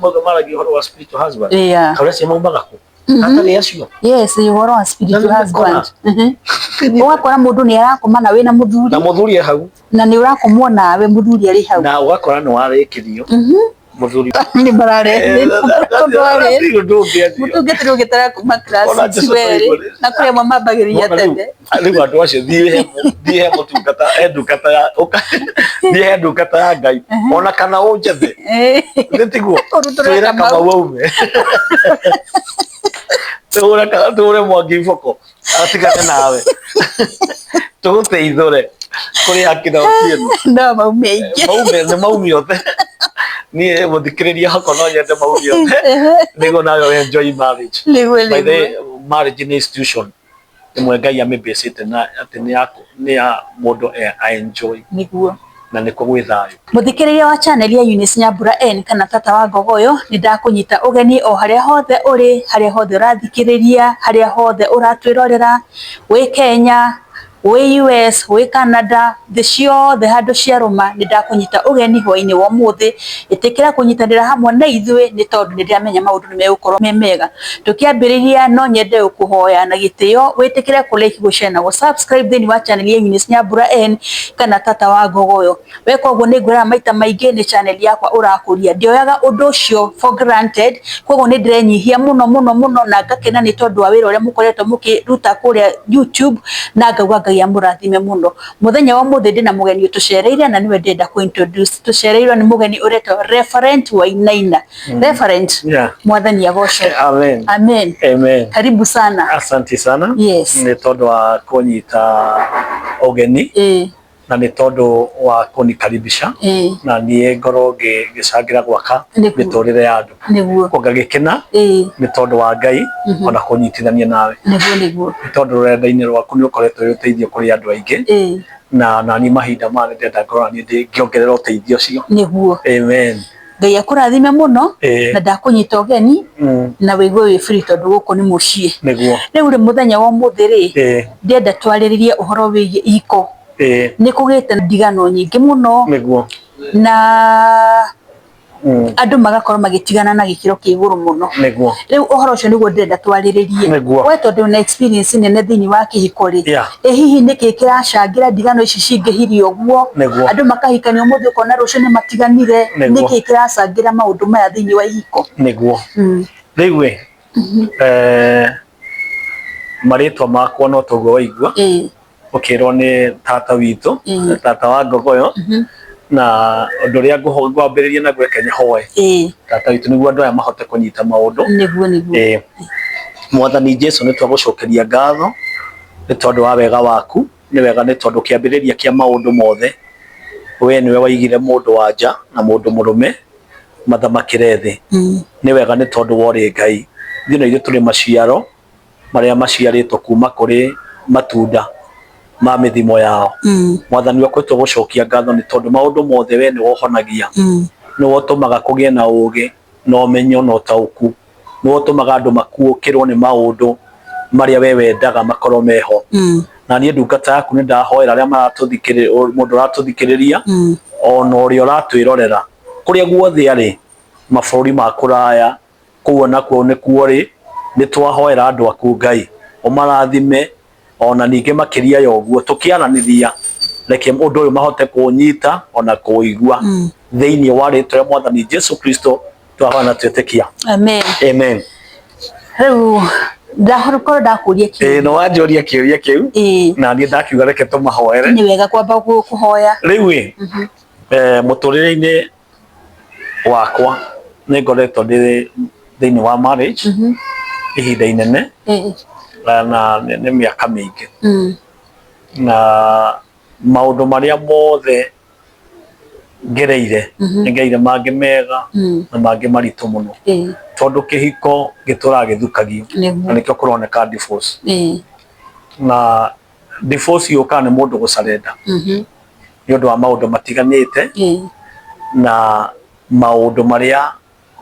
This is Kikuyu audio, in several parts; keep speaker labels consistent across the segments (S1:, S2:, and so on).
S1: Mothe maragia ũhoro wa spiritual husband. Kaũrĩa acio maumaga kũ? Hatarĩ acio.
S2: Yes, ũhoro wa spiritual
S1: Na nĩ
S2: husband. Ũgakora mũndũ nĩ arakoma na wĩna mũthuri.
S1: Na mũthuri e hau.
S2: Na nĩ ũrakomwo nawe mũthuri arĩ hau.
S1: Na ũgakora nĩ warĩkĩrio. Mũthuri.
S2: Nĩ marare.
S1: Mũtungatĩri
S2: Mũtungatĩri ũgĩtara kuma class
S1: Ona
S2: six
S1: Jesũ
S2: werĩ.
S1: toigua.
S2: Na kũrĩ amwe mambagĩrĩria tene.
S1: Rĩu andũ acio thiĩ he mũtungata he ndungata ya thiĩ he ndungata ya Ngai ona kana ũnjethe nĩ tiguo
S2: Ũrutũrĩre
S1: twĩre
S2: Kamau.
S1: Kamau aume tũhũre Mwangi iboko atigane nawe tũgũteithũre kũrĩ akina Otieno.
S2: No maume aingĩ.
S1: Maume nĩ maume othe. Niĩ mũthikĩrĩria hakwa no nyende maume othe nĩguo nawe enjoy marriage.
S2: Nĩguo
S1: By the
S2: nĩguo.
S1: way, marriage nĩ institution ĩmwe Ngai amĩbĩcĩte na atĩ nĩ ya mũndũ a enjoy.
S2: Nĩguo.
S1: Na nĩkuo gwĩ thayũ.
S2: Mũthikĩrĩria wa channel ya Eunice Nyambura N kana tata wa Ngogoyo, nĩ ndakũnyita ũgeni o harĩa hothe ũrĩ, harĩa hothe ũrathikĩrĩria, harĩa hothe ũratwĩrorera, wĩ Kenya, wĩ US, wĩ Canada, thĩ ciothe handũ ciarũma, nĩ ndakũnyita ũgeni hwainĩ wa ũmũthĩ. Ĩtĩkĩra kũnyitanĩra hamwe na ithuĩ nĩ tondũ nĩ ndĩramenya maũndũ nĩ megũkorwo me mega. Tũkĩambĩrĩria no nyende gũkũhoya na gĩtĩo wĩtĩkĩre kũ like, gũ share na gũ subscribe thĩinĩ wa channel ya Eunice Nyambura N kana tata wa Ngogoyo. Weka ũguo nĩ ngwĩraga maita maingĩ nĩ channel yakwa ũrakũria. Ndioyaga ũndũ ũcio for granted, koguo nĩ ndĩrenyihia mũno mũno mũno na ngakena nĩ tondũ wa wĩra ũrĩa mũkoretwo mũkĩruta kũrĩa YouTube na ngauga Ngai amũrathime mũno. Mũthenya wa ũmũthĩ ndĩna mũgeni ũtũcereire na nĩwe ndĩrenda kũ introduce. Tũcereirwo nĩ mũgeni ũretwo Reverend Wainaina. Reverend, Mwathani agocwo.
S1: Amen.
S2: Amen.
S1: Amen.
S2: Karibu sana.
S1: Asante sana.
S2: Yes.
S1: Nĩ tondũ wa kũnyita ũgeni na nĩ tondũ wa kũnikaribisha na niĩ ngorwo ngĩcangĩra gwaka mĩtũrĩre ya andũ.
S2: Nĩguo.
S1: Ngagĩkena nĩ tondũ wa Ngai ona kũnyitithania nawe.
S2: Nĩguo nĩguo.
S1: Nĩ tondũ rũrenda-inĩ rwaku nĩ ũkoretwo wĩ ũteithio kũrĩ andũ aingĩ. Na naniĩ mahinda maya nĩ ndĩrenda ngorwo naniĩ ngĩongerera ũteithio ũcio.
S2: Nĩguo.
S1: Amen.
S2: Ngai akũrathime mũno na ndakũnyita ũgeni na wĩigue wĩ free tondũ gũkũ nĩ mũciĩ.
S1: Nĩguo.
S2: Rĩu rĩ mũthenya wa ũmũthĩ rĩ, ndĩrenda twarĩrĩrie ũhoro wĩgiĩ ihiko. Nĩ kũgĩte ndigano nyingĩ mũno.
S1: Nĩguo.
S2: Na andũ magakorwo magĩtigana na gĩkĩro kĩa igũrũ mũno.
S1: Nĩguo.
S2: Rĩu ũhoro ũcio nĩguo ndĩrenda twarĩrĩrie.
S1: Nĩguo.
S2: We tondũ wĩna experience nene thĩinĩ wa kĩhiko rĩ, ĩ hihi nĩkĩ kĩracangĩra ndigano ici cingĩhire ũguo?
S1: Nĩguo.
S2: Andũ makahikania ũmũthĩ ũkona rũciũ nĩ matiganire.
S1: Nĩguo.
S2: Nĩkĩ kĩracangĩra maũndũ maya thĩinĩ wa ihiko?
S1: Nĩguo. Rĩu ĩ, marĩtwa makwa no toguo waigua. Ũkĩrwo nĩ tata witũ, tata wa Ngogoyo, na ũndũ ũrĩa ngwambĩrĩria naguo reke nyĩhoe tata witũ nĩguo andũ aya mahote kũnyita maũndũ.
S2: Nĩguo nĩguo.
S1: Mwathani Jesu nĩ twagũcokeria ngatho nĩ tondũ wa wega waku, nĩ wega nĩ tondũ kĩambĩrĩria kĩa maũndũ mothe we nĩwe waigire mũndũ wa nja na mũndũ mũrũme mathamakĩre thĩ. Nĩ wega nĩ tondũ we ũrĩ Ngai. Ithuĩ na ithuĩ tũrĩ maciaro marĩa maciarĩtwo kuma kũrĩ matunda ma mĩthimo yao. Mwathani wakwa tũgũcokia ngatho nĩ tondũ maũndũ mothe we nĩwe ũhonagia, nĩwe ũtũmaga kũgĩe na ũgĩ na ũmenyo na ũtaũku, nĩwe ũtũmaga andũ makuũkĩrwo nĩ maũndũ marĩa we wendaga makorwo meho. Na niĩ ndungata yaku nĩ ndahoera arĩa maratũthikĩrĩria, mũndũ ũratũthikĩrĩria ona ũrĩa ũratwĩrorera kũrĩa guothe arĩ, mabũrũri ma kũraya, kũu onakuo nĩkuo rĩ, nĩ twahoera andũ aku Ngai ũmarathime ona ningĩ makĩria ya ũguo tũkĩaranĩria reke ũndũ ũyũ mahote kũũnyita ona kũũigua thĩinĩ wa rĩtwa rĩa Mwathani Jesu Kristo twahoya na twetĩkia.
S2: Amen.
S1: Amen.
S2: Rĩu ndakorwo ndakũria
S1: kĩũria. Ĩĩ no wanjũria kĩũria kĩu na niĩ ndakiuga reke tũmahoere.
S2: Nĩ wega kwamba kũhoya.
S1: Rĩu ĩ mũtũrĩre-inĩ wakwa nĩ ngoretwo ndĩ thĩinĩ wa marriage ihinda inene na nĩ mĩaka mĩingĩ na maũndũ marĩa mothe ngereire nĩ ngereire mangĩ mega na mangĩ maritũ mũno tondũ kĩhiko gĩtũraga gĩthukagio na nĩkĩo kũroneka divorce na divorce yũkaga nĩ mũndũ gũcarenda nĩ ũndũ wa maũndũ matiganĩte na maũndũ marĩa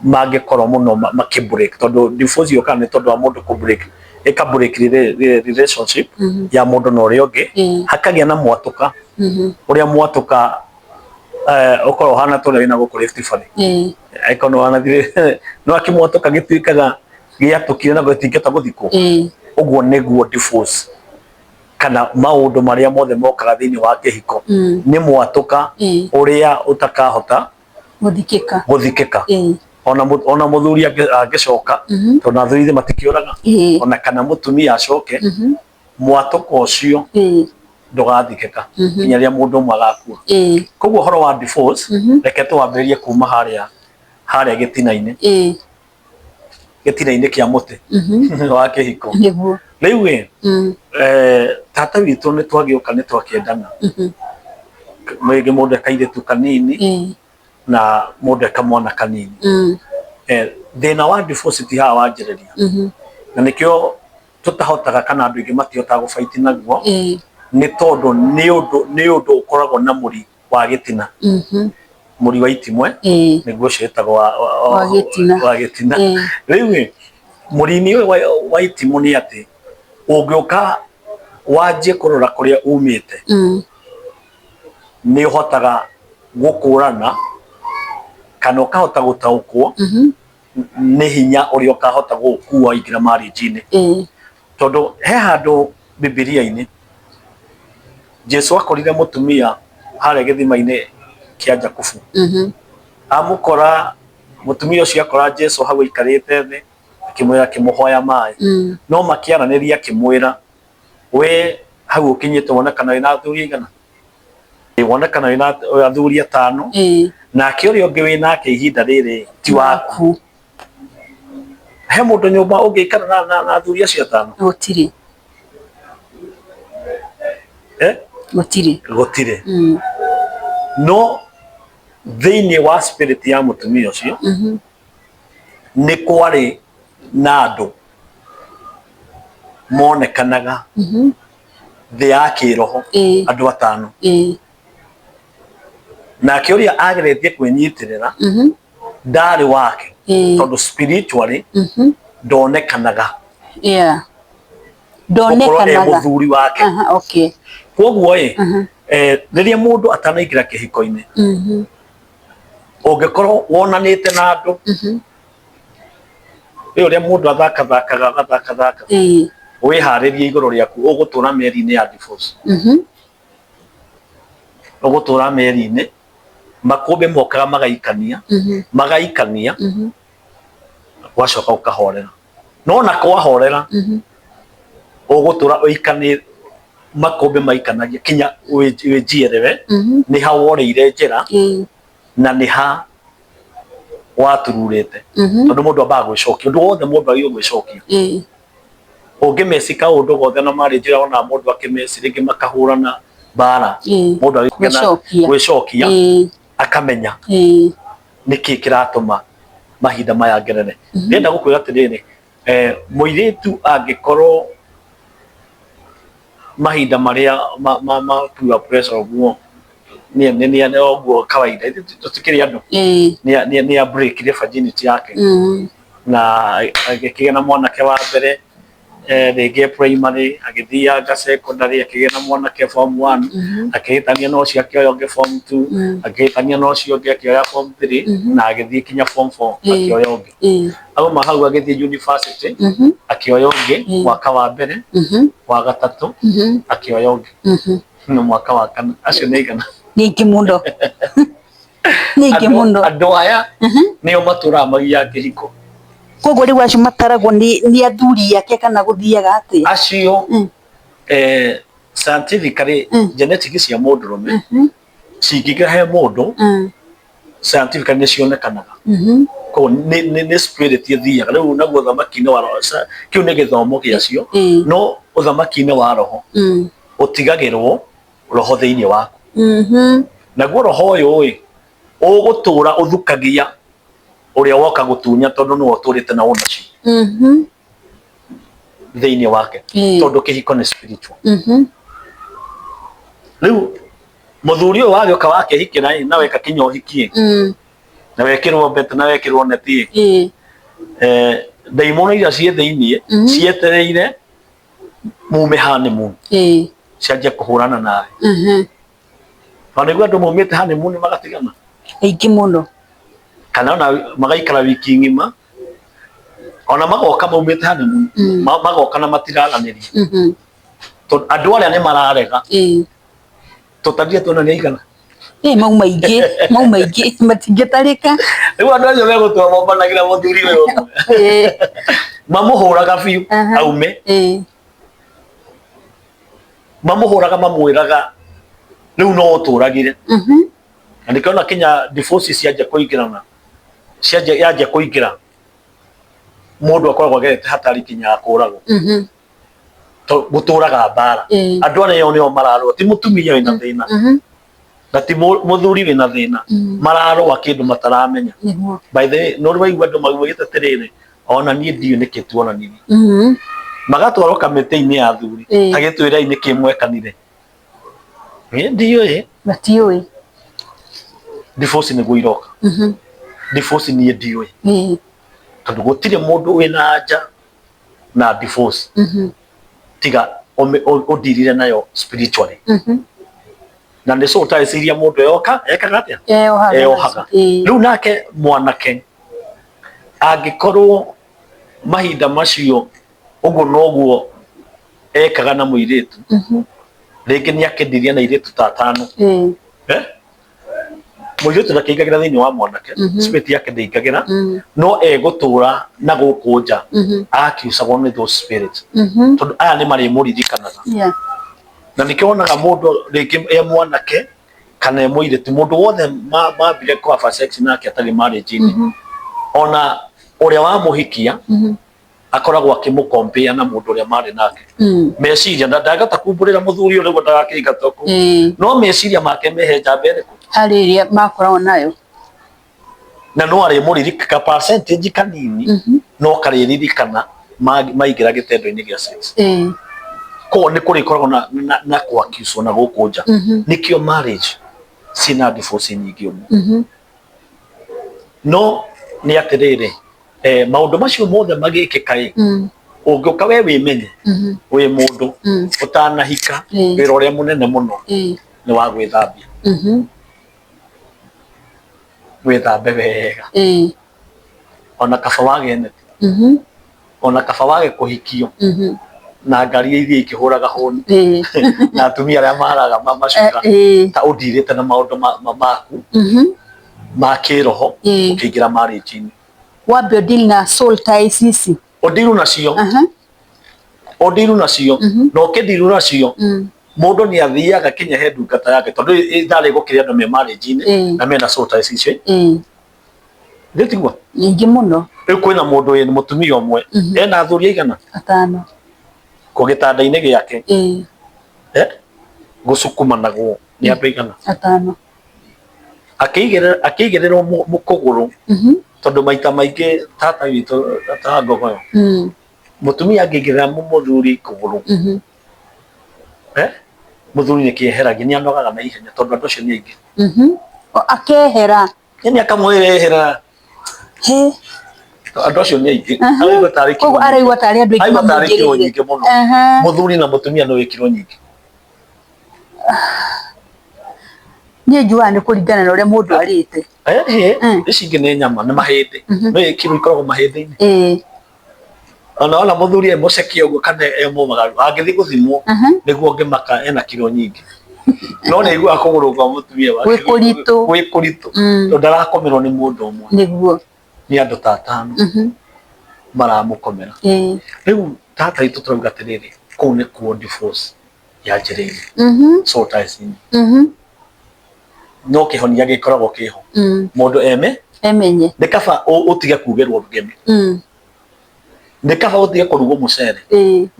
S1: mangĩkorwo mũno makĩ break tondũ divorce yũkaga nĩ tondũ wa mũndũ kũ break ĩka break relationship ya mũndũ na ũrĩa ũngĩ hakagĩa na mwatũka ũrĩa mwatũka ũkorwo ũhana ta ũrĩa wĩna gũkũ Rift Valley. Angĩkorwo nĩ wanathire no akĩmwatũka gĩtuĩkaga gĩatũkire na gĩtingĩhota gũthikwo. Ũguo nĩguo divorce kana maũndũ marĩa mothe mokaga thĩinĩ wa kĩhiko nĩ mwatũka ũrĩa ũtakahota
S2: Gũthikĩka.
S1: Gũthikĩka. Ona mũthuri angĩcoka, tondũ athuri ithe matikĩũraga, ona kana mũtumia acoke, mwatũka ũcio ndũgathikĩka nginya rĩrĩa mũndũ ũmwe agakua. Koguo ũhoro wa divorce, reke tũwambĩrĩrie kuma harĩa harĩa gĩtina-inĩ, gĩtina-inĩ kĩa mũtĩ wa kĩhiko. Rĩu ĩ, tata witũ nĩ twagĩũka nĩ twakĩendana, rĩngĩ mũndũ e kairĩtu kanini na mũndũ e kamwana kanini. Thĩna wa divorce ti haha wanjĩrĩria, na nĩkĩo tũtahotaga kana andũ aingĩ matihotaga gũbaiti naguo, nĩ tondũ nĩ ũndũ ũkoragwo na mũri wa gĩtina, mũri wa itimwe, nĩguo ũcio wĩtagwo
S2: wa gĩtina.
S1: Wa gĩtina. Rĩu ĩ, mũri-inĩ ũyũ wa itimũ nĩ atĩ ũngĩũka wanjie kũrora kũrĩa umĩte, nĩ ũhotaga gũkũrana kana ũkahota gũtaũkwo nĩ hinya ũrĩa ũkahota gũgũkua waingĩra marriage-inĩ. Tondũ he handũ Bibilia-inĩ Jesu akorire mũtumia harĩa gĩthima-inĩ kĩa Jakubu. Amũkora mũtumia ũcio, akora Jesu hau aikarĩte thĩ, akĩmwĩra, akĩmũhoya maĩ. No makĩaranĩria akĩmwĩra, "We hau ũkinyĩte wonekana wĩna athuri aigana? Wonekana wĩna athuri atano, nake ũrĩa ũngĩ wĩ nake ihinda rĩrĩ ti waku." He mũndũ nyũmba ũngĩikara na athuri acio atano?
S2: Gũtirĩ.
S1: Eh?
S2: Gũtirĩ.
S1: Gũtirĩ. No thĩinĩ wa spirit ya mũtumia ũcio nĩ kwarĩ na andũ monekanaga thĩ ya kĩroho, andũ atano. Nake ũrĩa ageretie kwĩnyitĩrĩra ndarĩ wake, tondũ spiritually ndonekanaga gũkorwo e
S2: Ndonekanaga.
S1: Mũthuri wake.
S2: Aha, okay.
S1: Koguo ĩ, rĩrĩa mũndũ atanaingĩra kĩhiko-inĩ, ũngĩkorwo wonanĩte na andũ ĩ ũrĩa mũndũ athakathakaga agathakathaka, wĩharĩrie igũrũ rĩaku ũgũtũra meri-inĩ ya divorce. Ũgũtũra meri-inĩ, makũmbĩ mokaga magaikania, magaikania, gwacoka ũkahorera. No na kwahorera, ũgũtũra ũikani makũmbĩ maikanagia kinya wĩnjierewe nĩ ha worĩire njĩra na nĩ ha watururĩte, tondũ mũndũ ambaga gwĩcokia ũndũ wothe, mũndũ agĩrĩirwo gwĩcokia. Ũngĩmeci kaũndũ gothe na marĩ njĩra, ona mũndũ akĩmeci rĩngĩ makahũrana mbara, mũndũ agĩrĩirwo
S2: Gwĩcokia.
S1: gwĩcokia, akamenya nĩkĩ kĩratũma mahinda maya ngerere. Ndĩrenda gũkwĩra atĩrĩrĩ, mũirĩtu angĩkorwo mahinda marĩa ma peer pressure ũguo nĩ ũguo kawaida, tũtikĩrĩ andũ, nĩ a breakire virginity yake na agĩkĩgĩa na mwanake wa mbere, rĩngĩ primary, agĩthianga secondary, akĩgĩa na mwanake form 1, akĩhĩtania na ũcio akĩoya ũngĩ form 2, akĩhĩtania na ũcio ũngĩ akĩoya form 3, na agĩthiĩ kinya form 4 akĩoya ũngĩ. Auma hau agĩthiĩ university, akĩoya ũngĩ mwaka wa mbere, wa gatatũ akĩoya ũngĩ, na mwaka wa kana. Acio nĩ aigana?
S2: Nĩ aingĩ mũno, nĩ aingĩ mũno.
S1: Andũ aya nĩo matũraga magiaga kĩhiko.
S2: Koguo rĩu acio mataragwo nĩ athuri ake kana gũthiaga atĩa?
S1: Acio, scientifically, genetics cia mũndũrũme cingĩingĩra he mũndũ, scientifically nĩ cionekanaga. Koguo nĩ spirit ĩthiaga rĩu naguo ũthamaki-inĩ wa roho, kĩu nĩ gĩthomo gĩacio, no ũthamaki-inĩ wa roho ũtigagĩrwo roho thĩinĩ waku. Naguo roho ũyũ ĩ ũgũtũra ũthukagia ũrĩa woka gũtunya, tondũ nĩwe ũtũrĩte na ownership thĩinĩ wake, tondũ kĩhiko nĩ spiritual. Rĩu mũthuri ũyũ wagĩũka wakĩhikĩra ĩ, na weka kinya ũhiki ĩ, na wekĩrwo mbete na wekĩrwo neti ĩ, ndaimono iria ciĩ thĩinĩ cietereire mume honeymoon, cianjie kũhũrana nawe. Na nĩguo andũ maumĩte honeymoon magatigana.
S2: Aingĩ mũno.
S1: Kana ona magaikara wiki ng'ima, ona magoka maumĩte honeymoon, magoka na matiraranĩria, tondũ andũ arĩa nĩ mararega. Tũtarire tuona nĩ aigana.
S2: Ĩ, mau maingĩ, mau maingĩ matingĩtarĩka.
S1: Rĩu andũ acio megũtua mombanagĩra mũthuri ũyũ ũmwe, mamũhũraga biũ aume, mamũhũraga, mamwĩraga rĩu no ũtũragire. Na nĩkĩo kinya divorce cianjia kũingĩrana, cianjia yanjia kũingĩra, mũndũ akoragwo agerete hatari kinya ya kũragwo, tondũ gũtũraga mbara. Andũ arĩa o nĩo mararũa, ti mũtumia wĩna thĩna na ti mũthuri wĩna thĩna, mararũa kĩndũ mataramenya. By the way, no waigua andũ maugĩte atĩrĩrĩ, ona niĩ ndiũĩ nĩkĩ tuonanirie, magatwarwo kamĩtĩ-inĩ ya athuri, ta gĩtwĩrei nĩkĩ mwekanire, niĩ ndiũĩ.
S2: Matiũĩ.
S1: Divorce nĩguo iroka. Divorce niĩ ndiũĩ, tondũ gũtirĩ mũndũ wĩna anja na divorce tiga ũndirire nayo spiritually, na nĩ so ũtareciria mũndũ yoka ekaga atĩa?
S2: Eyohaga.
S1: Eyohaga. Rĩu nake mwanake angĩkorwo mahinda macio ũguo noguo ekaga na mũirĩtu, rĩngĩ nĩ akĩndiria na airĩtu ta atano. Eh? Mũirĩtu ndakĩingagĩra thĩinĩ wa mwanake, spirit yake ndĩingagĩra, no egũtũra na gũkũ nja akiucagwo nĩ those spirits, tondũ aya nĩ marĩmũririkanaga. Na nĩkĩo wonaga mũndũ rĩngĩ e mwanake kana e mũirĩtu, mũndũ wothe mambire kũ have sex nake atarĩ marriage-inĩ, ona ũrĩa wamũhikia akoragwo akĩmũkompea na mũndũ ũrĩa marĩ nake. Meciria ndangĩhota kumbũrĩra mũthuri ũyũ nĩguo ndagakĩingatwo kũu, no meciria make mehe njamba ĩrĩkũ?
S2: Harĩ ĩrĩa makoragwo nayo.
S1: Na no arĩmũririka percentage kanini, no karĩririkana maingĩra gĩtendo-inĩ gĩa sex. Koguo nĩ kũrĩkoragwo na kũaccuswo na gũkũ nja. Nĩkĩo marriage ciĩna divorce nyingĩ ũguo. No nĩ atĩrĩrĩ, maũndũ macio mothe magĩkĩka ĩ, ũngĩũka we wĩmenye wĩ mũndũ ũtanahika, wĩra ũrĩa mũnene mũno nĩ wa gwĩthambia. Wĩthambe wega, ona kaba wage neti, ona kaba wage kũhikio na ngari iria ikĩhũraga hũni na atumia arĩa maraga macuka, ta ũndirĩte na maũndũ maku ma kĩroho ũkĩingĩra marriage-inĩ.
S2: Wambe ũdeal na soul ties ici.
S1: Ũndiru nacio. Ũndiru nacio, na ũkĩndiru nacio, mũndũ nĩ athiaga kinya he ndungata yake, tondũ ithaa rĩgũkĩrĩa andũ me marriage-inĩ na mena soul ties icio. Nĩ tiguo?
S2: Nyingĩ mũno.
S1: Rĩu kwĩna mũndũ wĩ mũtumia ũmwe ena athuri aigana?
S2: Atano.
S1: Kũ gĩtanda-inĩ gĩake, eh? Gũcukumanagwo nĩ andũ aigana?
S2: Atano.
S1: Akĩigĩrĩrwo mũkũgũrũ, tondũ maita maingĩ tata witũ ta ngogoyo, mũtumia angĩigĩrĩra mũthuri kũgũrũ, eh? Mũthuri nĩ kĩeheragia, nĩ anogaga na ihenya, tondũ andũ acio nĩ aingĩ.
S2: Akehera.
S1: Nĩ akamwĩrehera.
S2: He.
S1: Andũ acio nĩ aingĩ. Araigua tarĩ kiro.
S2: Koguo araigua tarĩ andũ aingĩ.
S1: Araigua tarĩ kiro nyingĩ mũno. Mũthuri na mũtumia no wĩ kiro nyingĩ.
S2: Niĩ njugaga nĩ kũringana na ũrĩa mũndũ arĩte.
S1: Ici ingĩ nĩ nyama, nĩ mahĩndĩ. No kiro ikoragwo mahĩndĩ-inĩ. Ona mũthuri e mũceke ũguo kana e mũmagaru, angĩthiĩ gũthimwo nĩguo ũngĩmaka ena kiro nyingĩ. No nĩ aiguaga kũgũrũ kwa mũtumia wake
S2: gwĩ kũritũ,
S1: gwĩ kũritũ, tondũ ndarakomerwo nĩ mũndũ ũmwe.
S2: Nĩguo.
S1: Nĩ andũ ta atano maramũkomera. Rĩu tata itũ tũrauga atĩrĩrĩ, kũu nĩkuo divorce yanjĩrĩirie. Soul ties. No kĩhonia gĩkoragwo kĩho. Mũndũ eme
S2: emenye.
S1: Nĩ kaba ũtige kugĩrwo ngemi. Nĩ kaba ũtige kũrugwo mũcere.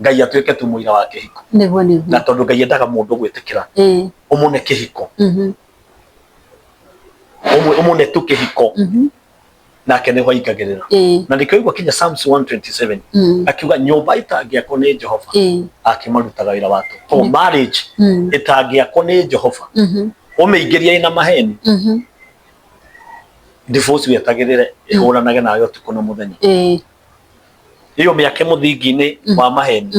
S1: Ngai atuĩke tu mũira wa kĩhiko.
S2: Nĩguo nĩguo.
S1: Na tondũ Ngai endaga mũndũ gwĩtĩkĩra ũmũne kĩhiko. Ũmũne tu kĩhiko. Nake nĩho aingagĩrĩra. Na nĩkĩo igua kinya Psalms 127 akiuga nyũmba ĩtangĩakwo nĩ Jehova akĩmarutaga wĩra wa tũhũ. Koguo marriage ĩtangĩakwo nĩ Jehova, ũmĩingĩrie ĩna maheni, divorce wetagĩrĩre ĩhũranage nawe ũtukũ na mũthenya. Ĩyo mĩake mũthingi-inĩ wa maheni,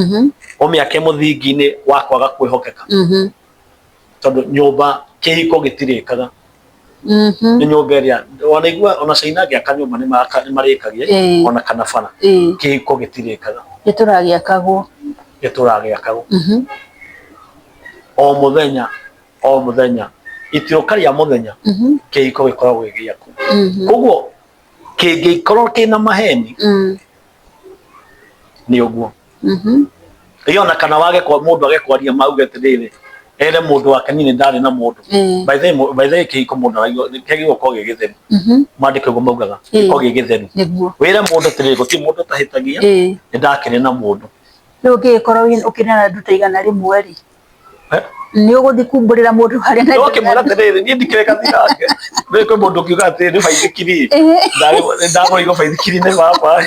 S1: ũmĩake mũthingi-inĩ wa kwaga kwĩhokeka, tondũ nyũmba kĩhiko gĩtirĩkaga. Nĩ nyũmba ĩrĩa wanaigua ona China angĩaka nyũmba nĩ marĩkagia ona kana bara. Kĩhiko gĩtirĩkaga.
S2: Gĩtũraga gĩakagwo.
S1: Gĩtũraga gĩakagwo. O mũthenya o mũthenya ituĩka rĩa mũthenya kĩhiko gĩkoragwo gĩ gĩaku. Koguo kĩngĩkorwo kĩna maheni nĩ ũguo. Ĩyo ona kana wage kwa mũndũ age kwaria mauge atĩrĩrĩ ere mũndũ wake niĩ nĩ ndarĩ na mũndũ. By the way, by the way kĩhiko mũndũ araigua kĩagĩrĩirwo gũkorwo gĩ gĩtheru. Maandĩko ũguo maugaga gĩkorwo gĩ gĩtheru. Wĩre mũndũ atĩrĩrĩ gũtirĩ mũndũ ũtahĩtagia nĩ ndakĩrĩ na mũndũ.
S2: Rĩu ũngĩgĩkorwo ũkĩrĩ na andũ ta 100 rĩ, nĩ ũgũthiĩ kumbũrĩra mũndũ harĩa na
S1: No kĩmwĩra atĩrĩrĩ niĩ ndikĩrĩ gathirange. Nĩ kwĩ mũndũ ũkiuga atĩrĩ nĩ baithikiri ndagũrĩirwo baithikiri nĩ baba.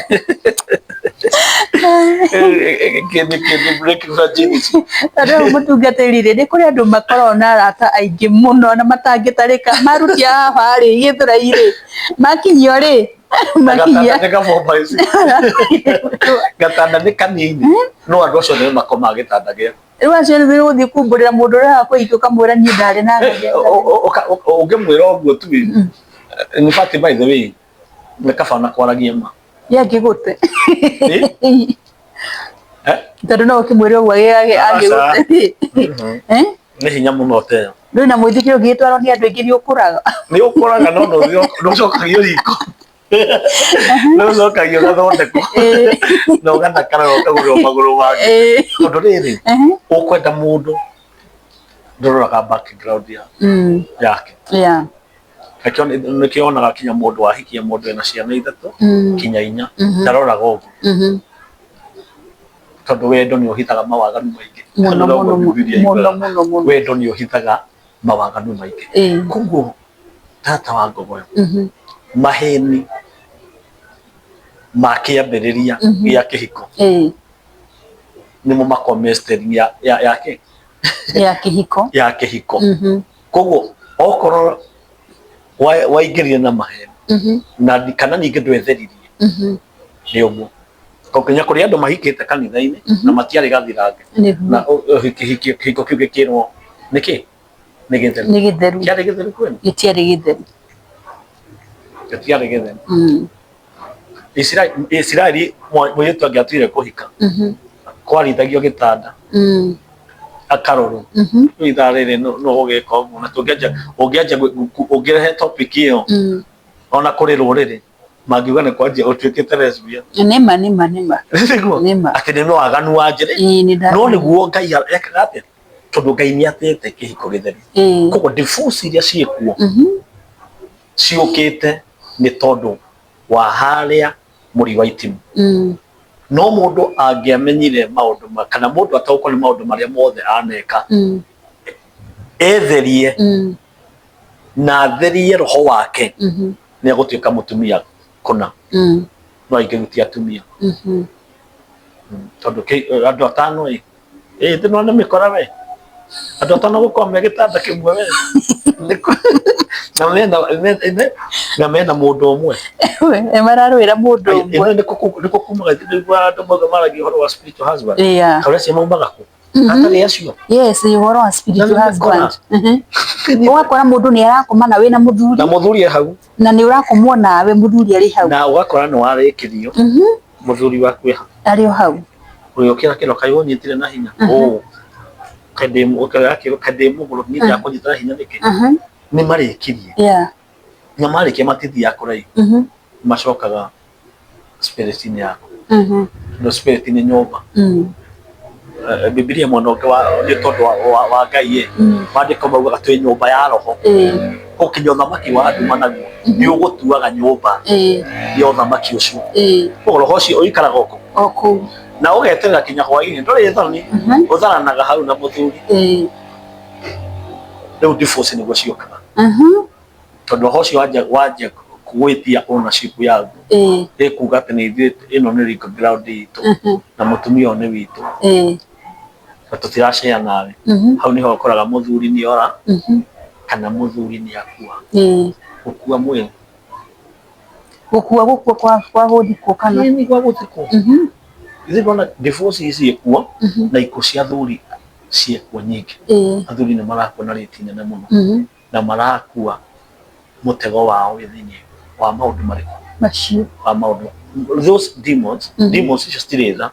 S1: Kĩndũ break virginity.
S2: Rĩu mũtungatĩri rĩ, nĩ kũrĩ andũ makoragwo na arata aingĩ mũno na matangĩtarĩka marutia haha rĩ Gĩthũrai rĩ makinyio rĩ makinyia
S1: Gatanda nĩ gabomba ici. Gatanda nĩ kanini no andũ acio nĩ makomaga gĩtanda gĩaku.
S2: Rĩu acio nĩ ũgũthiĩ kumbũrĩra mũndũ ũrĩa wakũhikia ũkamwĩra niĩ ndarĩ na
S1: Ũngĩmwĩra ũguo tu in fact by the way nĩ kaba na kwaragia ma.
S2: Ye angĩgũte. Tondũ no ũkĩmwĩre ũguo angĩgũte.
S1: Nĩ hinya mũno teo.
S2: Ndũrĩ na mũithikiri ũngĩgĩtwarwo nĩ andũ aingĩ nĩ ũkũraga.
S1: Nĩ ũkũraga no ndũcokagio riko. Nĩ ũcokagio ũgathondekwo na ũgathakara na ũkagũrĩrwo magũrũ mangĩ. Tondũ rĩrĩ ũkwenda mũndũ ndũroraga background yake. Nĩkĩo wonaga kinya mũndũ wahikia mũndũ ena ciana ithatũ kinya inya ndaroraga ũguo. Tondũ wendo nĩ ũhithaga mawaganu maingĩ.
S2: Mũno mũno mũno mũno mũno.
S1: Wendo nĩ ũhithaga mawaganu maingĩ. Koguo tata wa ngogoyo maheni ma kĩambĩrĩria gĩa kĩhiko nĩmo makoragwo me steering ya ya ya kĩ?
S2: Ya kĩhiko.
S1: Ya kĩhiko. Koguo okorwo waingĩrire na maheni na kana ningĩ ndwetheririe nĩ ũguo. Nginya kũrĩ andũ mahikĩte kanitha-inĩ na matiarĩ gathirange na kĩhiko kĩu gĩkĩrwo nĩkĩ nĩ gĩtheru.
S2: Nĩ gĩtheru.
S1: Kĩarĩ gĩtheru kweli?
S2: Gĩtiarĩ gĩtheru.
S1: Gĩtiarĩ gĩtheru. Isiraeli mũirĩtu angĩatuire kũhika kwarithagio gĩtanda akarorwo rĩu ithaa rĩrĩ no ũgĩka ũguo na tũngĩanjia ũngĩanjia ũngĩrehe topic ĩyo ona kũrĩ rũrĩrĩ mangiuga nĩ kwanjia ũtuĩkĩte lesbian.
S2: Nĩma nĩma nĩma.
S1: Nĩguo
S2: Nĩma.
S1: atĩ nĩ waganu wa njĩra no nĩguo Ngai ekaga atĩa tondũ Ngai nĩ atĩte kĩhiko gĩtheru. Koguo divorce iria ciĩkuo ciũkĩte nĩ tondũ wa harĩa mũri wa itimũ. No mũndũ angĩamenyire maũndũ ma kana mũndũ ataũkwo nĩ maũndũ marĩa mothe aneka etherie na atherie roho wake nĩ egũtuĩka mũtumia kũna. No aingĩ ti atumia. Tondũ andũ atano ĩ ĩ nĩ mĩkora we andũ atano gũkorwo me gĩtanda kĩmwe we na mena mũndũ ũmwe
S2: mararũĩra mũndũ ũmwe.
S1: Nĩkũ kumaga nĩguo andũ mauga maragia ũhoro wa spiritual husband. Kaũrĩa acio maumaga kũ? Hatarĩ acio.
S2: Yes, ũhoro wa spiritual husband. Ũgakora mũndũ nĩ arakoma nawe na mũthuri.
S1: Na mũthuri e hau.
S2: Na nĩ ũrakomwo nawe mũthuri arĩ hau.
S1: Na ũgakora nĩ warĩkĩrio mũthuri waku e hau.
S2: Arĩ o hau.
S1: Ũgĩũkĩra kĩro kaĩ ũnyitire na hinya. Ũũ. Kaĩ ndĩ mũgũrũ niĩ ndakũnyita na hinya nĩkĩ? Nĩ marĩkirie. Na marĩkia matithiaga kũraihu. Macokaga spirit-inĩ yaku. Tondũ spirit nĩ nyũmba. Bibilia mwena ũngĩ nĩ tondũ wa Ngai ĩ, maandĩko maugaga twĩ nyũmba ya roho. Gũkinya ũthamaki wa nduma naguo nĩ ũgũtuaga nyũmba ya ũthamaki ũcio. Koguo roho ũcio ũikaraga o
S2: kũu.
S1: Na ũgeterera kinya hwainĩ ndũrĩ thoni ũtharanaga hau na mũthuri. Rĩu divorce nĩguo ciũkaga. Tondũ roho ũcio wanjia gwĩtia ownership yaguo ĩkuga atĩ nĩ ithuĩ ĩno nĩ legal ground itũ na mũtumia ũyũ nĩ witũ na tũtiracea nawe. Hau nĩho ũkoraga mũthuri nĩ ora kana mũthuri nĩ akua. Gũkua mwĩrĩ.
S2: Gũkua gũkua kwa gũthikwo kana?
S1: Ĩni gwa gũthikwo. Ithuĩ ndona divorce ciĩkuo na ikuũ cia athuri ciĩkuo nyingĩ. Athuri nĩ marakua na rate nene mũno na marakua Mũtego wao wĩ thĩinĩ wa maũndũ marĩkũ?
S2: Macio.
S1: Wa maũndũ those demons. Demons icio citirĩ tha.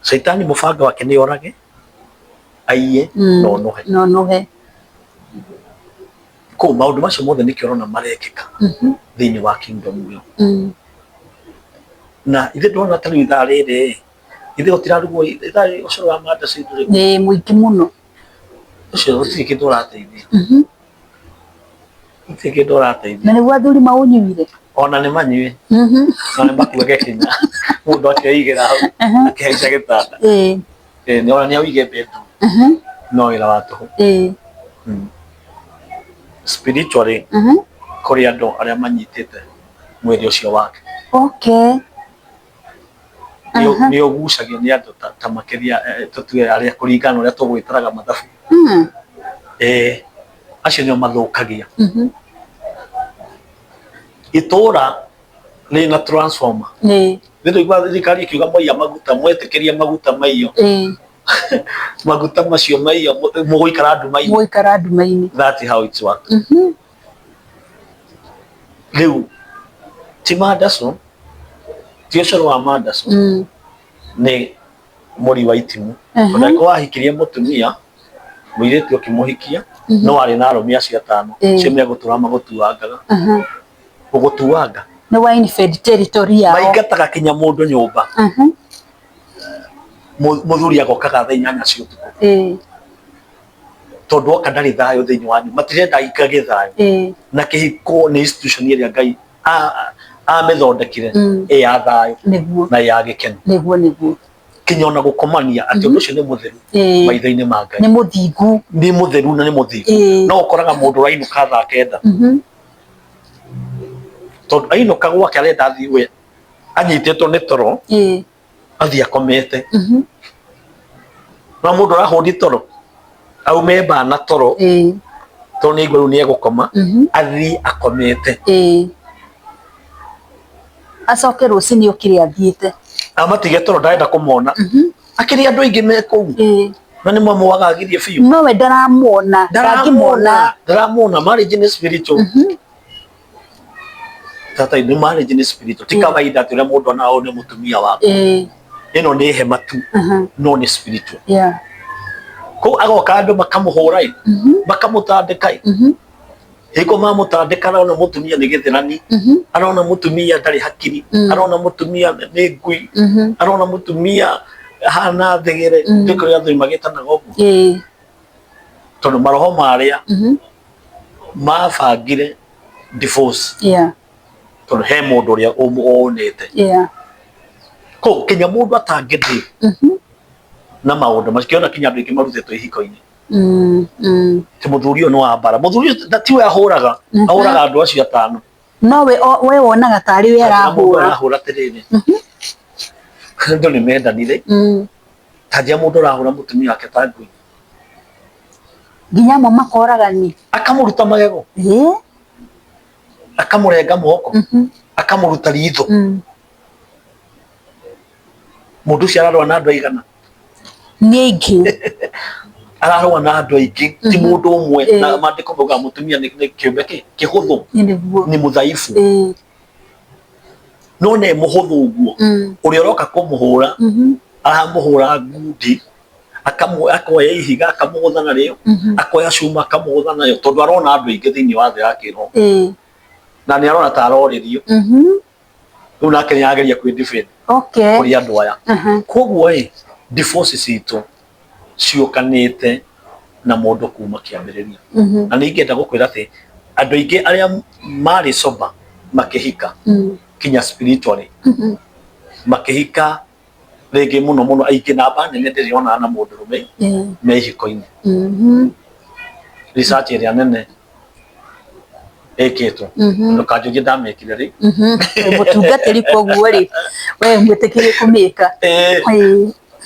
S1: Caitani mũbango wake nĩ orage, aiye na onohe.
S2: Na onohe.
S1: Kũu maũndũ macio mothe nĩkĩo ũrona marekĩka thĩinĩ wa kingdom ĩyo. Na ithe ndona ta rĩu ithaa rĩrĩ ithe gũtirarugwo ithaa rĩrĩ ũcũrũ wa mandaci ndũrĩ?
S2: Nĩ mũingĩ mũno.
S1: Ũcio gũtirĩ kĩndũ ũrateithia. Gũtirĩ kĩndũ ũrateithia.
S2: Na nĩguo athuri maũnyuire.
S1: Ona nĩ manyue. Na nĩ makuage kinya mũndũ akeigĩra hau akĩhaica gĩtanda. Ĩĩ nĩ ona nĩ awĩige bedroom. No wĩra wa tũhũ. Spiritually kũrĩ andũ arĩa manyitĩte mwĩrĩ ũcio wake. Nĩ ũgucagio nĩ andũ ta makĩria tũtue arĩa kũringana na ũrĩa tũgwĩtaraga mathabu. Ĩĩ acio nĩo mathũkagia. Itũra rĩna transformer. Nĩ tũigua thirikari ĩkiuga mwaiya maguta, mwetĩkĩria maguta maiyo. Maguta macio maiyo mũgũikara nduma-inĩ.
S2: Mũgũikara nduma-inĩ.
S1: That's how it works. Rĩu ti mandaco, ti ũcũrũ wa mandaco, nĩ mũri wa itimũ. Tondũ angĩkorwo wahikirie mũtumia, mũirĩtu ũkĩmũhikia, no arĩ na arũme acio atano, acio megũtũra magũtuangaga. Gũgũtuanga.
S2: Nĩ wa invade territory yao.
S1: Maingataga kinya mũndũ nyũmba. Mũthuri agokaga thaa 8 cia ũtukũ. Tondũ oka ndarĩ thayũ thĩinĩ wa nyũmba, matirenda aikage thayũ. Na kĩhiko nĩ institution ĩrĩa Ngai amĩthondekire ĩ ya thayũ na ya gĩkeno.
S2: Nĩguo nĩguo.
S1: Kinya ona gũkomania atĩ ũndũ ũcio nĩ mũtheru maitho-inĩ ma Ngai.
S2: Nĩ mũthingu.
S1: Nĩ mũtheru na nĩ mũthingu. No ũkoraga mũndũ ũrainũka thaa 9. Tondũ ainũka gwake arenda athiĩ we anyitĩtwo nĩ toro athiĩ akomete. No mũndũ ũrahũni toro aume mbana toro tondũ nĩ aigua rĩu nĩ egũkoma athiĩ akomete.
S2: Acoke rũcinĩ okĩre athiĩte.
S1: Amatige toro ndarenda kũmona. Akĩrĩ andũ aingĩ me kũu. Na nĩ mamwagagirie biũ.
S2: No we ndaramuona.
S1: Ndaramuona. Ndaramuona. Marriage nĩ spiritual. Tata nĩ marriage nĩ spiritual. Ti kawaida atĩ ũrĩa mũndũ onaga ũyũ nĩ mũtumia wakwa. Ĩno nĩ hema tu. No nĩ spiritual. Kũu agoka andũ makamũhũra ĩ, makamũtandĩka ĩ. Hingo mamũtandĩka arona mũtumia nĩ gĩthĩrani, arona mũtumia ndarĩ hakiri, arona mũtumia nĩ ngui, arona mũtumia hana thegere, nĩ kũrĩ athuri magĩtanaga ũguo. Tondũ maroho marĩa mabangire divorce tondũ he mũndũ ũrĩa ũnĩte. Kũu kinya mũndũ atangĩthiĩ na maũndũ macio, kĩona kinya andũ aingĩ marutĩtwo ihiko-inĩ. Ti mũthuri ũyũ nĩ wa mbara, mũthuri ũyũ tiwe ahũraga, ahũraga andũ acio atano.
S2: No we wonaga tarĩ we arahũra.
S1: Arahũra atĩrĩrĩ, andũ nĩ mendanire, ta njĩra mũndũ ũrahũra mũtumia wake ta ngui.
S2: Nginya amwe makoragani.
S1: Akamũruta magego. Akamũrenga moko, akamũruta ritho. Mũndũ ũcio ararũa na andũ aigana?
S2: Nĩ aingĩ.
S1: Ararũa na andũ aingĩ, ti mũndũ ũmwe. Na maandĩko maugaga mũtumia nĩ kĩũmbe kĩhũthũ, nĩ mũthaifu. No nĩ mũhũthũ ũguo, ũrĩa ũroka kũmũhũra, aramũhũra ngundi, akoya ihiga akamũgũtha narĩo, akoya cuma akamũgũtha nayo, tondũ arona andũ aingĩ thĩinĩ wa thĩ ya kĩroho. Na nĩ arona ta arorĩrio. Rĩu nake nĩ arageria kwĩ defend kũrĩ andũ aya. Koguo ĩ, divorce citũ ciũkanĩte na mũndũ kuma kĩambĩrĩria. Na nĩ ingĩenda gũkwĩra atĩ andũ aingĩ arĩa marĩ sober makĩhika, kinya spiritually, makĩhika rĩngĩ mũno mũno aingĩ namba nene ndĩrĩ ona na mũndũrũme me ihiko-inĩ. Research ĩrĩa nene ĩkĩtwo, ndũkanjũrie ndamĩkire rĩ.
S2: Mũtungatĩri koguo rĩ, we mwĩtĩkĩrie kũmĩka.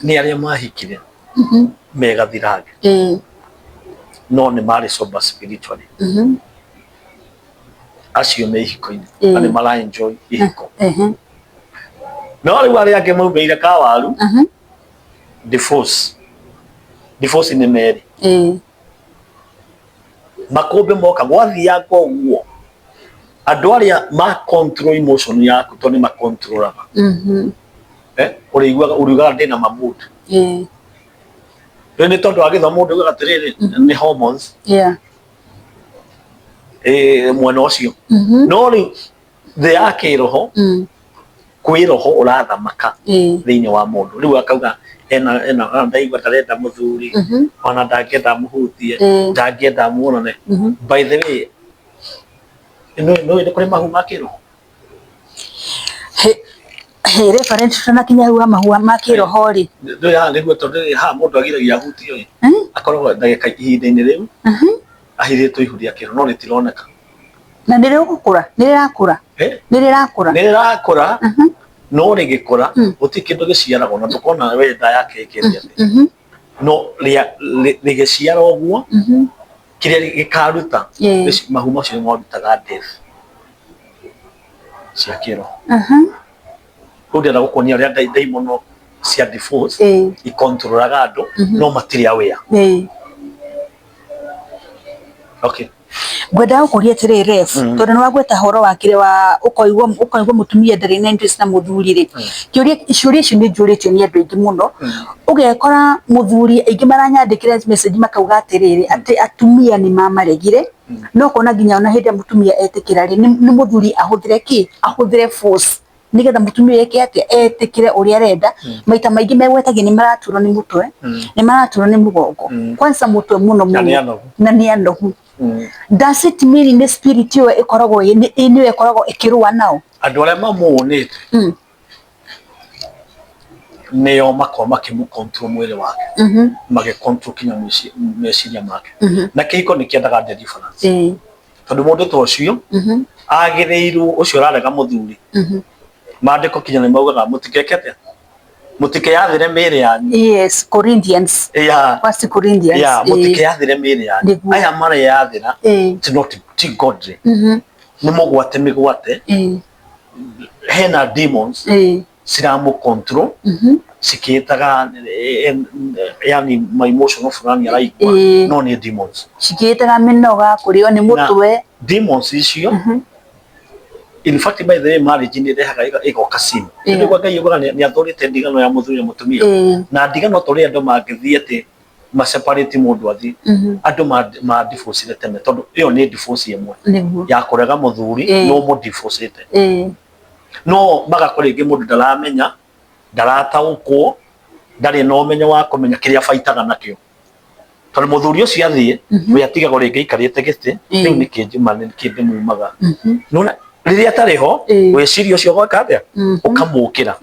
S1: Nĩ arĩa mahikire megathirange no nĩ marĩ sober spiritually, acio me ihiko-inĩ na nĩ mara enjoy ihiko. No rĩu arĩa angĩ maumĩire kawaru, divorce, divorce nĩ merĩ. Makũmbĩ moka gwathianga ũguo, andũ arĩa ma control emotion yaku, to nĩ makontrolaga. Ũrĩiguaga, ũriugaga ndĩna ma mood. Rĩu nĩ tondũ wa gĩthomo, mũndũ augaga atĩrĩrĩ, nĩ hormones. Mwena ũcio. No rĩu thĩ ya kĩroho, kwĩ roho ũrathamaka thĩinĩ wa mũndũ. Rĩu akauga ena ona ndaigua ndarenda mũthuri, ona ndangĩenda mũhutie, ndangĩenda muonane. By the way, nĩ nĩ kũrĩ mahu ma kĩroho.
S2: He reference, tutanakinya hau ha mahua ma kĩroho rĩ.
S1: Ndũĩ haha nĩguo, tondũ haha mũndũ agiragia ahutio ĩ, akoragwo ndagĩka ihinda-inĩ rĩu ahithĩtwo ihu rĩa kĩroho, no rĩtironeka.
S2: Na nĩ rĩgũkũra, nĩ rĩrakũra?
S1: Eh?
S2: Nĩ rĩrakũra?
S1: Nĩ rĩrakũra, no rĩgĩkũra gũtirĩ kĩndũ gĩciaragwo na ndũkona we nda yake ĩkĩte atĩ. No rĩgĩciara ũguo, kĩrĩa gĩkaruta, mahu macio nĩ marutaga death cia kĩroho. Rĩu ndĩrenda gũkuonia ũrĩa ndaimono cia divorce ikontrolaga andũ, no matirĩ aware. Okay.
S2: Ngwendaga gũkũria atĩrĩrĩ ref, tondũ nĩ wagweta horo wa kĩrĩa wa ũkaigua mũtumia ndarĩ na interest na mũthuri rĩ, kĩũria, ciũria ici nĩ njũrĩtio nĩ andũ aingĩ mũno. Ũgekora mũthuri, aingĩ maranyandĩkĩra message makauga atĩrĩrĩ, atĩ atumia nĩ mamaregire, no ũkona nginya ona hĩndĩ ĩrĩa mũtumia etĩkĩra rĩ, nĩ mũthuri ahũthĩre kĩ, ahũthĩre force nĩgetha mũtumia eke atĩa, etĩkĩre ũrĩa arenda. Maita maingĩ megwetagia nĩ maraturwo nĩ mũtwe, nĩ maraturwo nĩ mũgongo, kwanza mũtwe mũno
S1: Na nĩ
S2: mũno.
S1: Anogu.
S2: Na nĩ anogu. Does it mean nĩ spirit ĩyo ĩkoragwo nĩyo ĩkoragwo ĩkĩrũa nao?
S1: Andũ arĩa mamuonĩte nĩo makoragwo makĩmũ control mwĩrĩ wake, magĩ control kinya meciria make. Na kĩhiko nĩ kĩendaga deliverance, tondũ mũndũ ta ũcio agĩrĩirwo, ũcio ũrarega mũthuri, maandĩko kinya nĩ maugaga mũtikeke atĩa, mũtikeyathĩre mĩĩrĩ yanyu.
S2: Yes, Corinthians. First Corinthians.
S1: Yeah, mũtikeyathĩre mĩĩrĩ yanyu. Aya mareyathĩra, it's not, ti godly. Nĩ mũgwate mĩgwate. Hena demons ciramũ control, cikĩtaga yani ma emotional fulani araigua, no nĩ demons.
S2: Cikĩĩtaga mĩnoga, kũrĩo nĩ
S1: Na
S2: mũtwe.
S1: Demons icio, in fact, by the way, marriage nĩ ĩrehaga ĩgoka sin. Nĩguo Ngai augaga nĩ athũrĩte ndigano ya mũthuri na mũtumia. Na ndigano tũrĩ andũ mangĩthiĩ atĩ ma separate, mũndũ athiĩ, andũ ma divorce tene, tondũ ĩyo nĩ divorce ĩmwe ya kũrega mũthuri. No mũ divorce, no magakorwo rĩngĩ mũndũ ndaramenya, ndarataũkwo, ndarĩ na ũmenyo wa kũmenya kĩrĩa baitaga nakĩo, tondũ mũthuri ũcio athiĩ, we atigagwo rĩngĩ aikarĩte gĩtĩ. Rĩu nĩ kĩnjuma, nĩ kĩndĩmumaga. Nĩwona rĩrĩa atarĩ ho, wĩciria ũcio gwaka atĩa, ũkamũkĩra.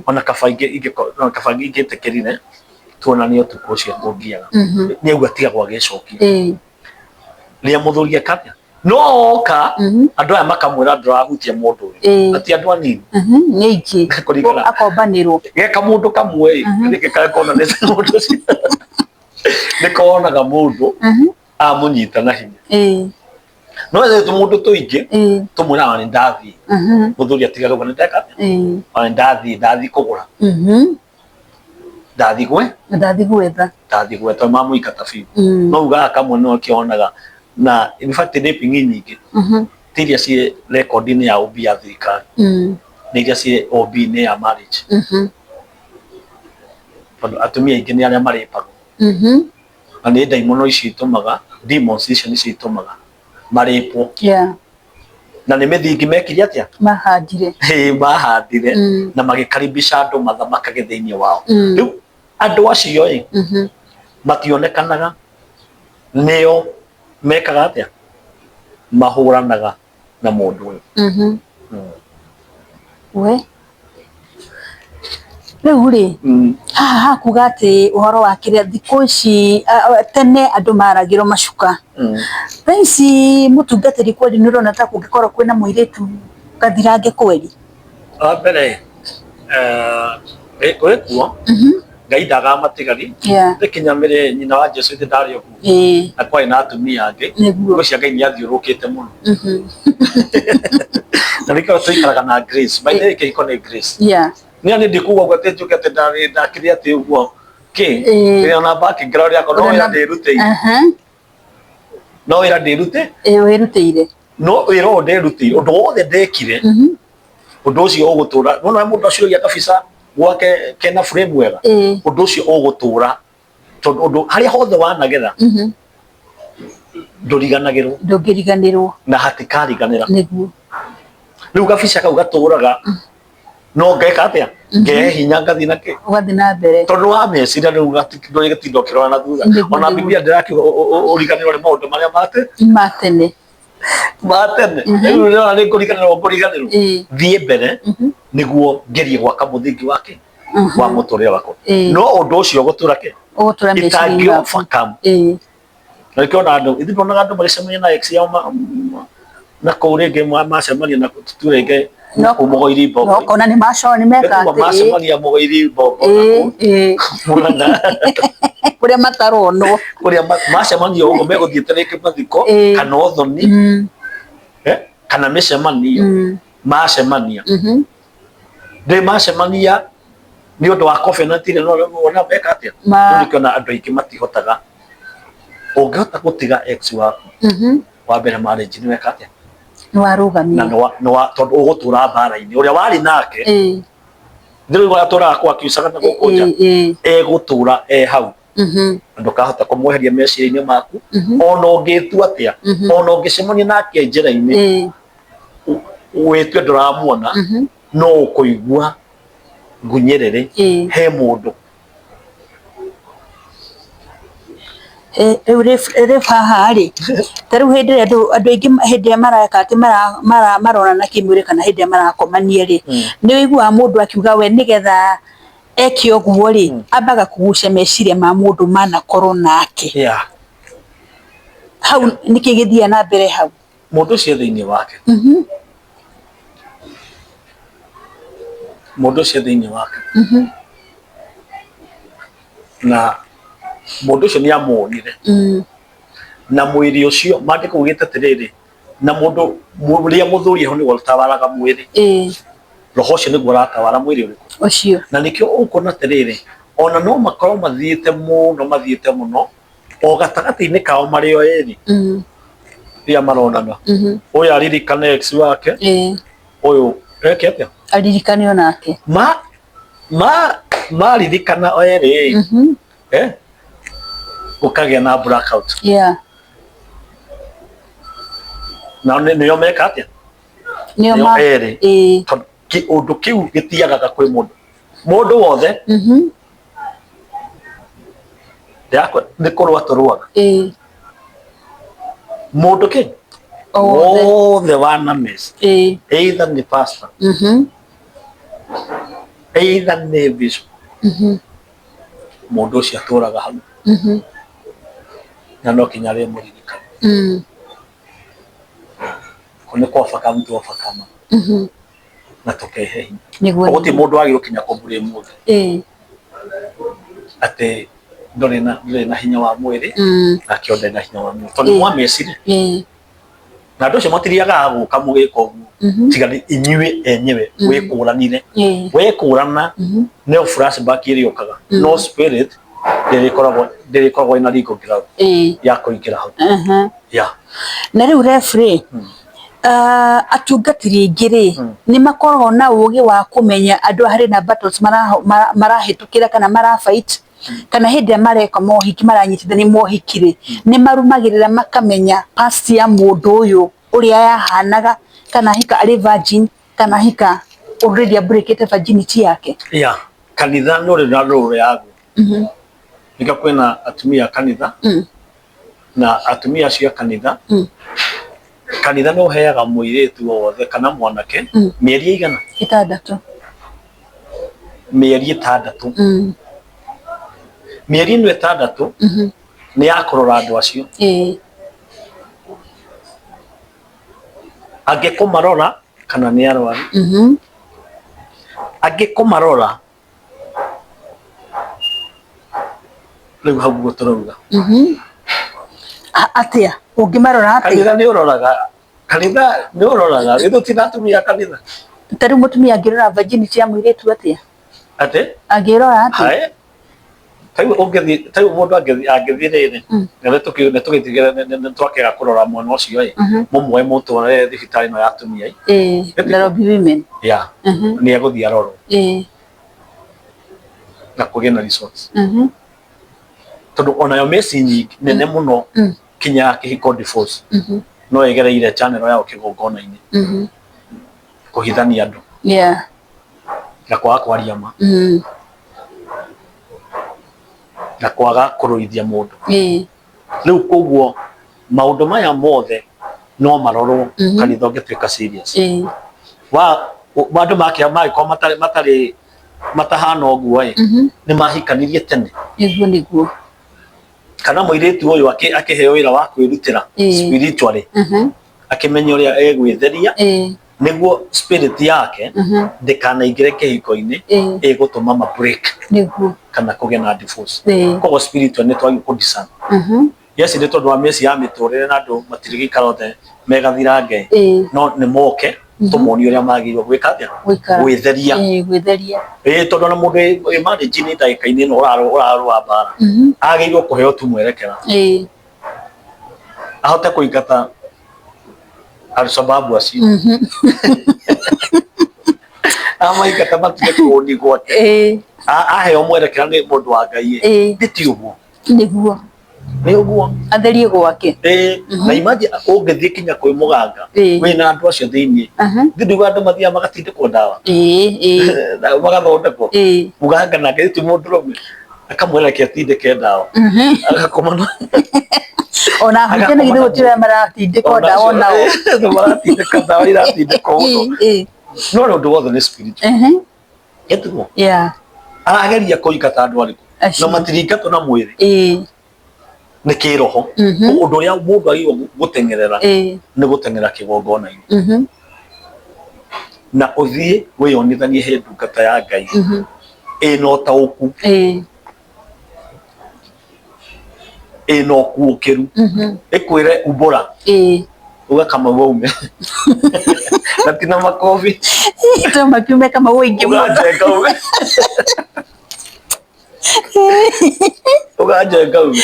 S1: Ona kaba ona kaba ingĩtĩkĩrire tuonanie ũtukũ ũcio kũngiaga, nĩ aigua atigagwo agĩcokia rĩrĩa mũthuri eka atĩa. No oka, andũ aya makamwĩra ndũrahutia mũndũ ũyũ. Ati andũ anini.
S2: Nĩ aingĩ.
S1: Kũringana
S2: Akombanĩrwo.
S1: Geka mũndũ kamwe ĩ, nĩkĩ karĩa nĩ mũndũ ũcio nĩ konaga mũndũ amũnyita na hinya. No ethe tũmũndũ tũingĩ, tũmwĩraga nĩ ndathiĩ. Mũthuri atigaga uga nĩ ndeka atĩa? Ona nĩ ndathiĩ kũgũra, ndathiĩ gwe
S2: Ndathiĩ gwetha.
S1: Ndathiĩ gwetha, mamũingata biũ. No ugaga kamwe no kĩonaga na in fact raping nyingĩ ti iria ciĩ rekondi-inĩ ya OB ya thirikari, nĩ iria ciĩ OB-inĩ ya marriage, tondũ atumia aingĩ nĩ arĩa marĩpagwo. Na nĩ ndaimono icio itũmaga, demons icio nĩcio itũmaga marĩpwo. Na nĩ mĩthingi mekire atĩa?
S2: Mahandire.
S1: Ĩĩ, mahandire. Na magĩkaribisha andũ mathamakage thĩinĩ wao. Rĩu andũ acio ĩ, mationekanaga, nĩo mekaga atĩa, mahũranaga na mũndũ ũyũ.
S2: We rĩu rĩ, haha hakuga atĩ ũhoro wa kĩrĩa thikũ ici, tene andũ maragĩrwo macuka. Thaa ici, mũtungatĩri, kweli nĩ ũrona ta kũngĩkorwo kwĩna mũirĩtu gathirange kweli?
S1: Wa mbere, gwĩ kuo. Ngai ndagaga matigari. Nĩ mĩrĩ nyina wa Jesu ithe ndarĩ okuo? Na kwarĩ na atumia angĩ. Ngwĩciria Ngai nĩ athiũrũrũkĩte mũno, na nĩkĩo tũikaraga na grace. By the way, kĩhiko nĩ grace. Nĩ niĩ ndikuga ũguo atĩ njuge atĩ ndarĩ ndakĩrĩ atĩ ũguo kĩ. Rĩrĩa ona background yakwa no wĩra ndĩrutĩire. No wĩra ndĩrute.
S2: Ĩĩ wĩrutĩire.
S1: No wĩra ũyũ ndĩrutĩire, ũndũ wothe ndekire, ũndũ ũcio ũgũtũra. Nĩwona ũrĩa mũndũ acuragia kabica gwake kena frame wega? Ũndũ ũcio ũgũtũra tondũ ũndũ harĩa hothe wanagetha ndũriganagĩrwo.
S2: Ndũngĩriganĩrwo.
S1: Na hatikariganĩra.
S2: Nĩguo.
S1: Rĩu gabica kau gatũraga no ngeka atĩa? Ngehe hinya ngathiĩ na kĩ?
S2: Ũgathiĩ na mbere.
S1: Tondũ wa meciria rĩu ndũgĩtinda ũkĩrora na thutha. Ona Biblia ndĩrakiuga ũriganĩrwo nĩ maũndũ marĩa
S2: ma tene.
S1: Ma tene. Rĩu ndĩrona nĩ ngũriganĩrwo ngũriganĩrwo. Thiĩ mbere nĩguo ngerie gwaka mũthingi wake wa mũtũrĩre wakwa. No ũndũ ũcio ũgũtũra kĩ?
S2: Ũgũtũra meciria-inĩ maku.
S1: Itangĩ overcome. Na nĩkĩo ona andũ, ithuĩ tuonaga andũ magĩcemania na ex yao na kũu rĩngĩ macemania na tu rĩngĩ
S2: No
S1: kũu Mũgoiri Mbombo.
S2: No kona nĩ maco nĩ meka
S1: Nĩkuo
S2: atĩ.
S1: Macemania Mũgoiri Mbombo na kũu. Mũrang'a.
S2: Kũrĩa mataronwo.
S1: Kũrĩa macemania ũguo megũthiĩte rĩngĩ mathiko kana ũthoni kana mĩcemanio macemania. Ndĩ macemania nĩ ũndũ wa covenant ĩrĩa no wona meka atĩa? Rĩu nĩkĩo ona andũ aingĩ matihotaga. Ũngĩhota gũtiga ex waku wa mbere marriage nĩ weka atĩa?
S2: Nĩ warũgamia.
S1: Na nĩ wa tondũ ũgũtũra mbara-inĩ. Ũrĩa warĩ nake rĩu atũraga kũ akiucaga na gũkũ nja egũtũra e hau. Ndũkahota kũmweheria meciria-inĩ maku ona ũngĩtua atĩa, ona ũngĩcemania nake njĩra-inĩ wĩtue ndũramuona, no ũkũigua ngunyĩrĩrĩ he mũndũ.
S2: Rĩu rĩ haha rĩ, ta rĩu hĩndĩ ĩrĩa andũ andũ aingĩ hĩndĩ ĩrĩa mareka atĩ maronana kĩmwĩrĩ kana hĩndĩ ĩrĩa marakomania rĩ, nĩ ũiguaga mũndũ akiuga we nĩgetha eke ũguo rĩ, ambaga kũgucia meciria ma mũndũ manakorwo nake. Hau nĩkĩ gĩthiaga na mbere hau?
S1: Mũndũ ũcio thĩinĩ wake. Mũndũ ũcio thĩinĩ wake. Na mũndũ ũcio nĩ amuonire. Na mwĩrĩ ũcio, maandĩko maugĩte atĩrĩrĩ, na mũndũ ũrĩa mũthuri ho nĩwe ũtawaraga mwĩrĩ. Roho ũcio nĩguo ũratawara mwĩrĩ ũrĩkũ?
S2: Ũcio.
S1: Na nĩkĩo ũkuona atĩrĩrĩ, ona no makorwo mathiĩte mũno mathiĩte mũno, o gatagatĩ-inĩ kao marĩ o erĩ rĩrĩa maronana, ũyũ aririkane ex wake, ũyũ eke atĩa?
S2: Aririkane onake.
S1: Ma ma maririkana erĩ, gũkagĩa na blackout. Nao nĩo meka atĩa?
S2: Nĩo
S1: Nĩo erĩ. Tondũ kĩũndũ kĩu gĩtiagaga kwĩ mũndũ. Mũndũ wothe nĩ kũrũa tũrũaga. Mũndũ kĩ? Wothe wana mess. Either nĩ pastor. Either nĩ bishop. Mũndũ ũcio atũraga hau. Na no kinya arĩmũririkana. Kũ nĩ kwabaka mtu wabakama. Na tũkehe hinya.
S2: Nĩguo.
S1: Gũtirĩ mũndũ wagĩrĩirwo kinya kũmblame mũndũ. Atĩ ndũrĩ na ndũrĩ na hinya wa mwĩrĩ nake ũyũ ndarĩ na hinya wa mwĩrĩ tondũ mwamecire na andũ acio matiriagaga gũka mũgĩka ũguo tiga nĩ inyuĩ enyewe wĩkũranire. Wekũrana no flashback ĩrĩa yũkaga, no spirit ndĩrĩkoragwo ndĩrĩkoragwo ĩna legal ground ya kũingĩra hau. Yeah.
S2: Na rĩu referee, atungatĩri aingĩ rĩ, nĩ makoragwo na ũgĩ wa kũmenya andũ harĩ na battles marahĩtũkĩra kana mara fight, kana hĩndĩ ĩrĩa mareka mohiki maranyitithania mohiki rĩ, nĩ marũmagĩrĩra makamenya past ya mũndũ ũyũ ũrĩa yahanaga, kana ahika arĩ virgin kana ahika already abreakĩte virginity yake.
S1: Yeah. Kanitha nĩ ũrĩ na role yaguo. Nĩkĩo kwĩna atumia a kanitha na atumia acio a kanitha. Kanitha nĩ ũheaga mũirĩtu o wothe kana mwanake mĩeri ĩigana?
S2: 6.
S1: Mĩeri 6. Mĩeri ĩno 6 nĩ ya kũrora andũ acio. Angĩ kũmarora kana nĩ arwaru. Angĩ kũmarora rĩu hau guo tũrauga.
S2: Atĩa? Ũngĩmarora atĩa?
S1: Kanitha nĩ ũroraga, kanitha nĩ ũroraga, githĩ ti na atumia a kanitha?
S2: Ta rĩu mũtumia angĩrora virginity ya mũirĩtu atĩa?
S1: Atĩ?
S2: Angĩrora atĩa?
S1: Hae. Tarĩu ũngĩthiĩ, tarĩu mũndũ angĩthiĩ angĩthiĩ rĩrĩ, nĩ tũgĩtigĩre nĩ twakĩaga kũrora mwena ũcio ĩ, mũmuoe mũtware thibitarĩ ĩno ya atumia ĩ.
S2: Ĩĩ, Nairobi Women.
S1: Yeah. Nĩ egũthiĩ arorwo. Na kũgĩe na results. Tondũ onayo mĩciĩ nyingĩ nene mũno kinya ya kĩhiko divorce no ĩgereire channel yao kĩgongona-inĩ kũhithania andũ na kwaga kwaria ma na kwaga kũrũithia mũndũ. Rĩu koguo maũndũ maya mothe no marorwo kanitha ũngĩtuĩka serious. Wa andũ mangĩkorwo matarĩ matarĩ matahana ũguo ĩ, nĩ mahikanirie tene.
S2: Nĩguo nĩguo.
S1: Kana mũirĩtu ũyũ akĩheo wĩra wa kwĩrutĩra spiritually, akĩmenya ũrĩa egwĩtheria nĩguo spirit yake ndĩkanaingĩre kĩhiko-inĩ ĩgũtũma ma break
S2: nĩguo
S1: kana kũgĩe na divorce. Koguo spiritual nĩ twagĩrĩirwo kũ discern. Yes, nĩ tondũ wa mĩciĩ ya mĩtũrĩre na andũ matirĩ gĩikaro othe megathirange, no nĩ moke tũmonie ũrĩa magĩrĩirwo gwĩka atĩa, gwĩtheria.
S2: Gwĩtheria.
S1: Ĩĩ, tondũ ona mũndũ wĩ marriage-inĩ ndagĩka-inĩ ĩno ũrarũa mbara, agĩrĩirwo kũheo tu mwerekera ahote kũingata Alshababu acio. Amaingata matige kũũni gwake. Aheo mwerekera nĩ mũndũ wa Ngai ĩ, nĩ ti ũguo.
S2: Nĩguo.
S1: Nĩ ũguo.
S2: Atherie gwake.
S1: Ĩĩ, na imagine ũngĩthiĩ kinya kwĩ mũganga wĩna andũ acio thĩinĩ. Thĩ ndũigua andũ mathiaga magatindĩkwo ndawa.
S2: Ĩĩ.
S1: Magathondekwo. Mũganga nake ti mũndũrũme akamwĩra reke atindĩke ndawa. Agakoma na
S2: Ona ahunjia na githĩ gũtirĩ arĩa maratindĩkwo ndawa onao.
S1: Nĩ maratindĩka ndawa iratindĩkwo mũno. No ũndũ wothe nĩ spiritual. Gĩtiguo? Arageria kũingata andũ arĩkũ? Na matiringatwo na mwĩrĩ. Nĩ kĩroho. Ũndũ ũrĩa mũndũ agĩrĩirwo gũteng'erera nĩ gũteng'era kĩgongona-inĩ. Na ũthiĩ wĩyonithanie he ndungata ya Ngai ĩna ũtaũku, ĩna ũkuũkĩru, ĩkwĩre umbũra. Uga Kamau aume. Na ti na makobi.
S2: To makiume Kamau aingĩ
S1: mũno. Uga Njenga aume. Uga Njenga aume.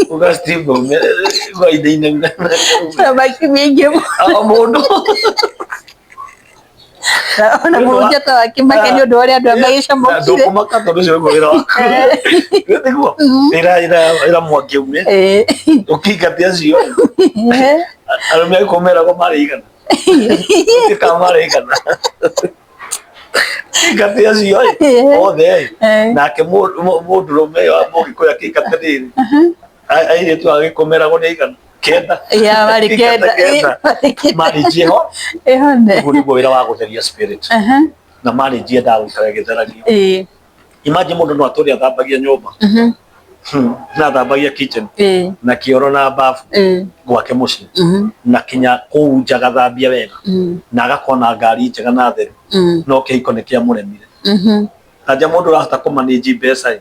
S1: Uga Steve aume. Uga Indaina aume.
S2: To makiume aingĩ mũno.
S1: O mũndũ.
S2: Ona mũhunjia ta wakĩmaka nĩ ũndũ wa ũrĩa andũ aya magĩcamũkire.
S1: Ndũkũmaka tondũ ũcio nĩguo wĩra waku. Nĩguo. Ĩra ĩra ĩra Mwangi aume. Ũkĩingate acio. Arũme akũ meragwo marĩ igana. Gũtuĩkaga marĩ igana. Ingate acio ĩ, othe ĩ. Nake mũndũrũme wa Mũgĩkũyũ akĩingata rĩrĩ. Airĩtu a Gĩkũyũ meragwo nĩ aigana? Kenda.
S2: Yeah, marĩ
S1: Kenda,
S2: kenda.
S1: kenda.
S2: Marĩ kenda.
S1: Marriage ĩho.
S2: Ĩhone.
S1: Ũguo nĩguo wĩra wa gũtheria spirit. Na marriage yendaga gũikara ĩgĩtheragio. Imagine mũndũ no atũre athambagia nyũmba. Na athambagia kitchen. Na kĩoro na bafu. Gwake mũciĩ. Na kinya kũu nja agathambia wega. Na agakorwo na ngari njega na theru. No kĩhiko nĩ kĩamũremire. Na nja mũndũ ũrahota kũ manage mbeca ĩ,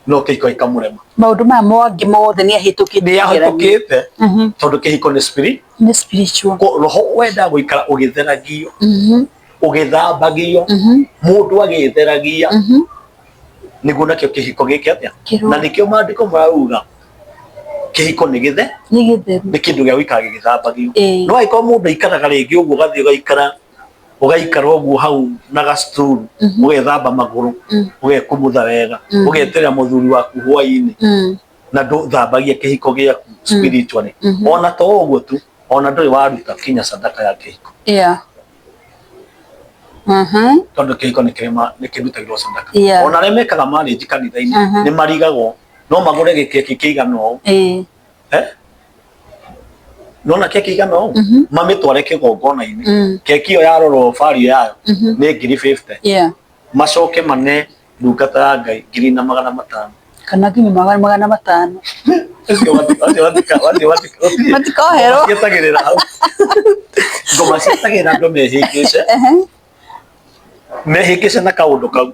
S1: no kĩhiko gĩkamũrema.
S2: Maũndũ maya mangĩ mothe nĩ ahĩtũkĩte.
S1: Nĩ ahĩtũkĩte tondũ kĩhiko nĩ spirit.
S2: Nĩ spiritual.
S1: Roho wendaga gũikara ũgĩtheragio, ũgĩthambagio, mũndũ agĩtheragia, nĩguo nakĩo kĩhiko gĩke atĩa? Na nĩkĩo maandĩko marauga kĩhiko nĩ gĩthe,
S2: nĩ gĩtheru,
S1: nĩ kĩndũ gĩa gũikara gĩgĩthambagio. No angĩkorwo mũndũ aikaraga rĩngĩ ũguo ũgathiĩ ũgaikara ũgaikara ũguo hau na gacituru ũgethamba magũrũ ũgekumutha wega ũgeterera mũthuri waku hwainĩ na ndũthambagia kĩhiko gĩaku spiritually ona to ũguo tu ona ndũrĩ waruta kinya sadaka ya kĩhiko. Tondũ kĩhiko nĩ kĩrutagĩrwo sadaka. Ona arĩa mekaga marriage kanitha-inĩ nĩ marigagwo no magũre gĩkeki kĩigana ũũ. Eh? Nona keki igana ũũ mamĩtware kĩgongona-inĩ keki ĩyo yarorwo value yayo nĩ 50,000. Macoke mane ndungata ya Ngai 1,500.
S2: Kana nginya 500. Matikoherwo.
S1: Cietagĩrĩra hau. Ngoma cietagĩrĩra andũ mehĩngĩce. Mehĩngĩce na kaũndũ kau.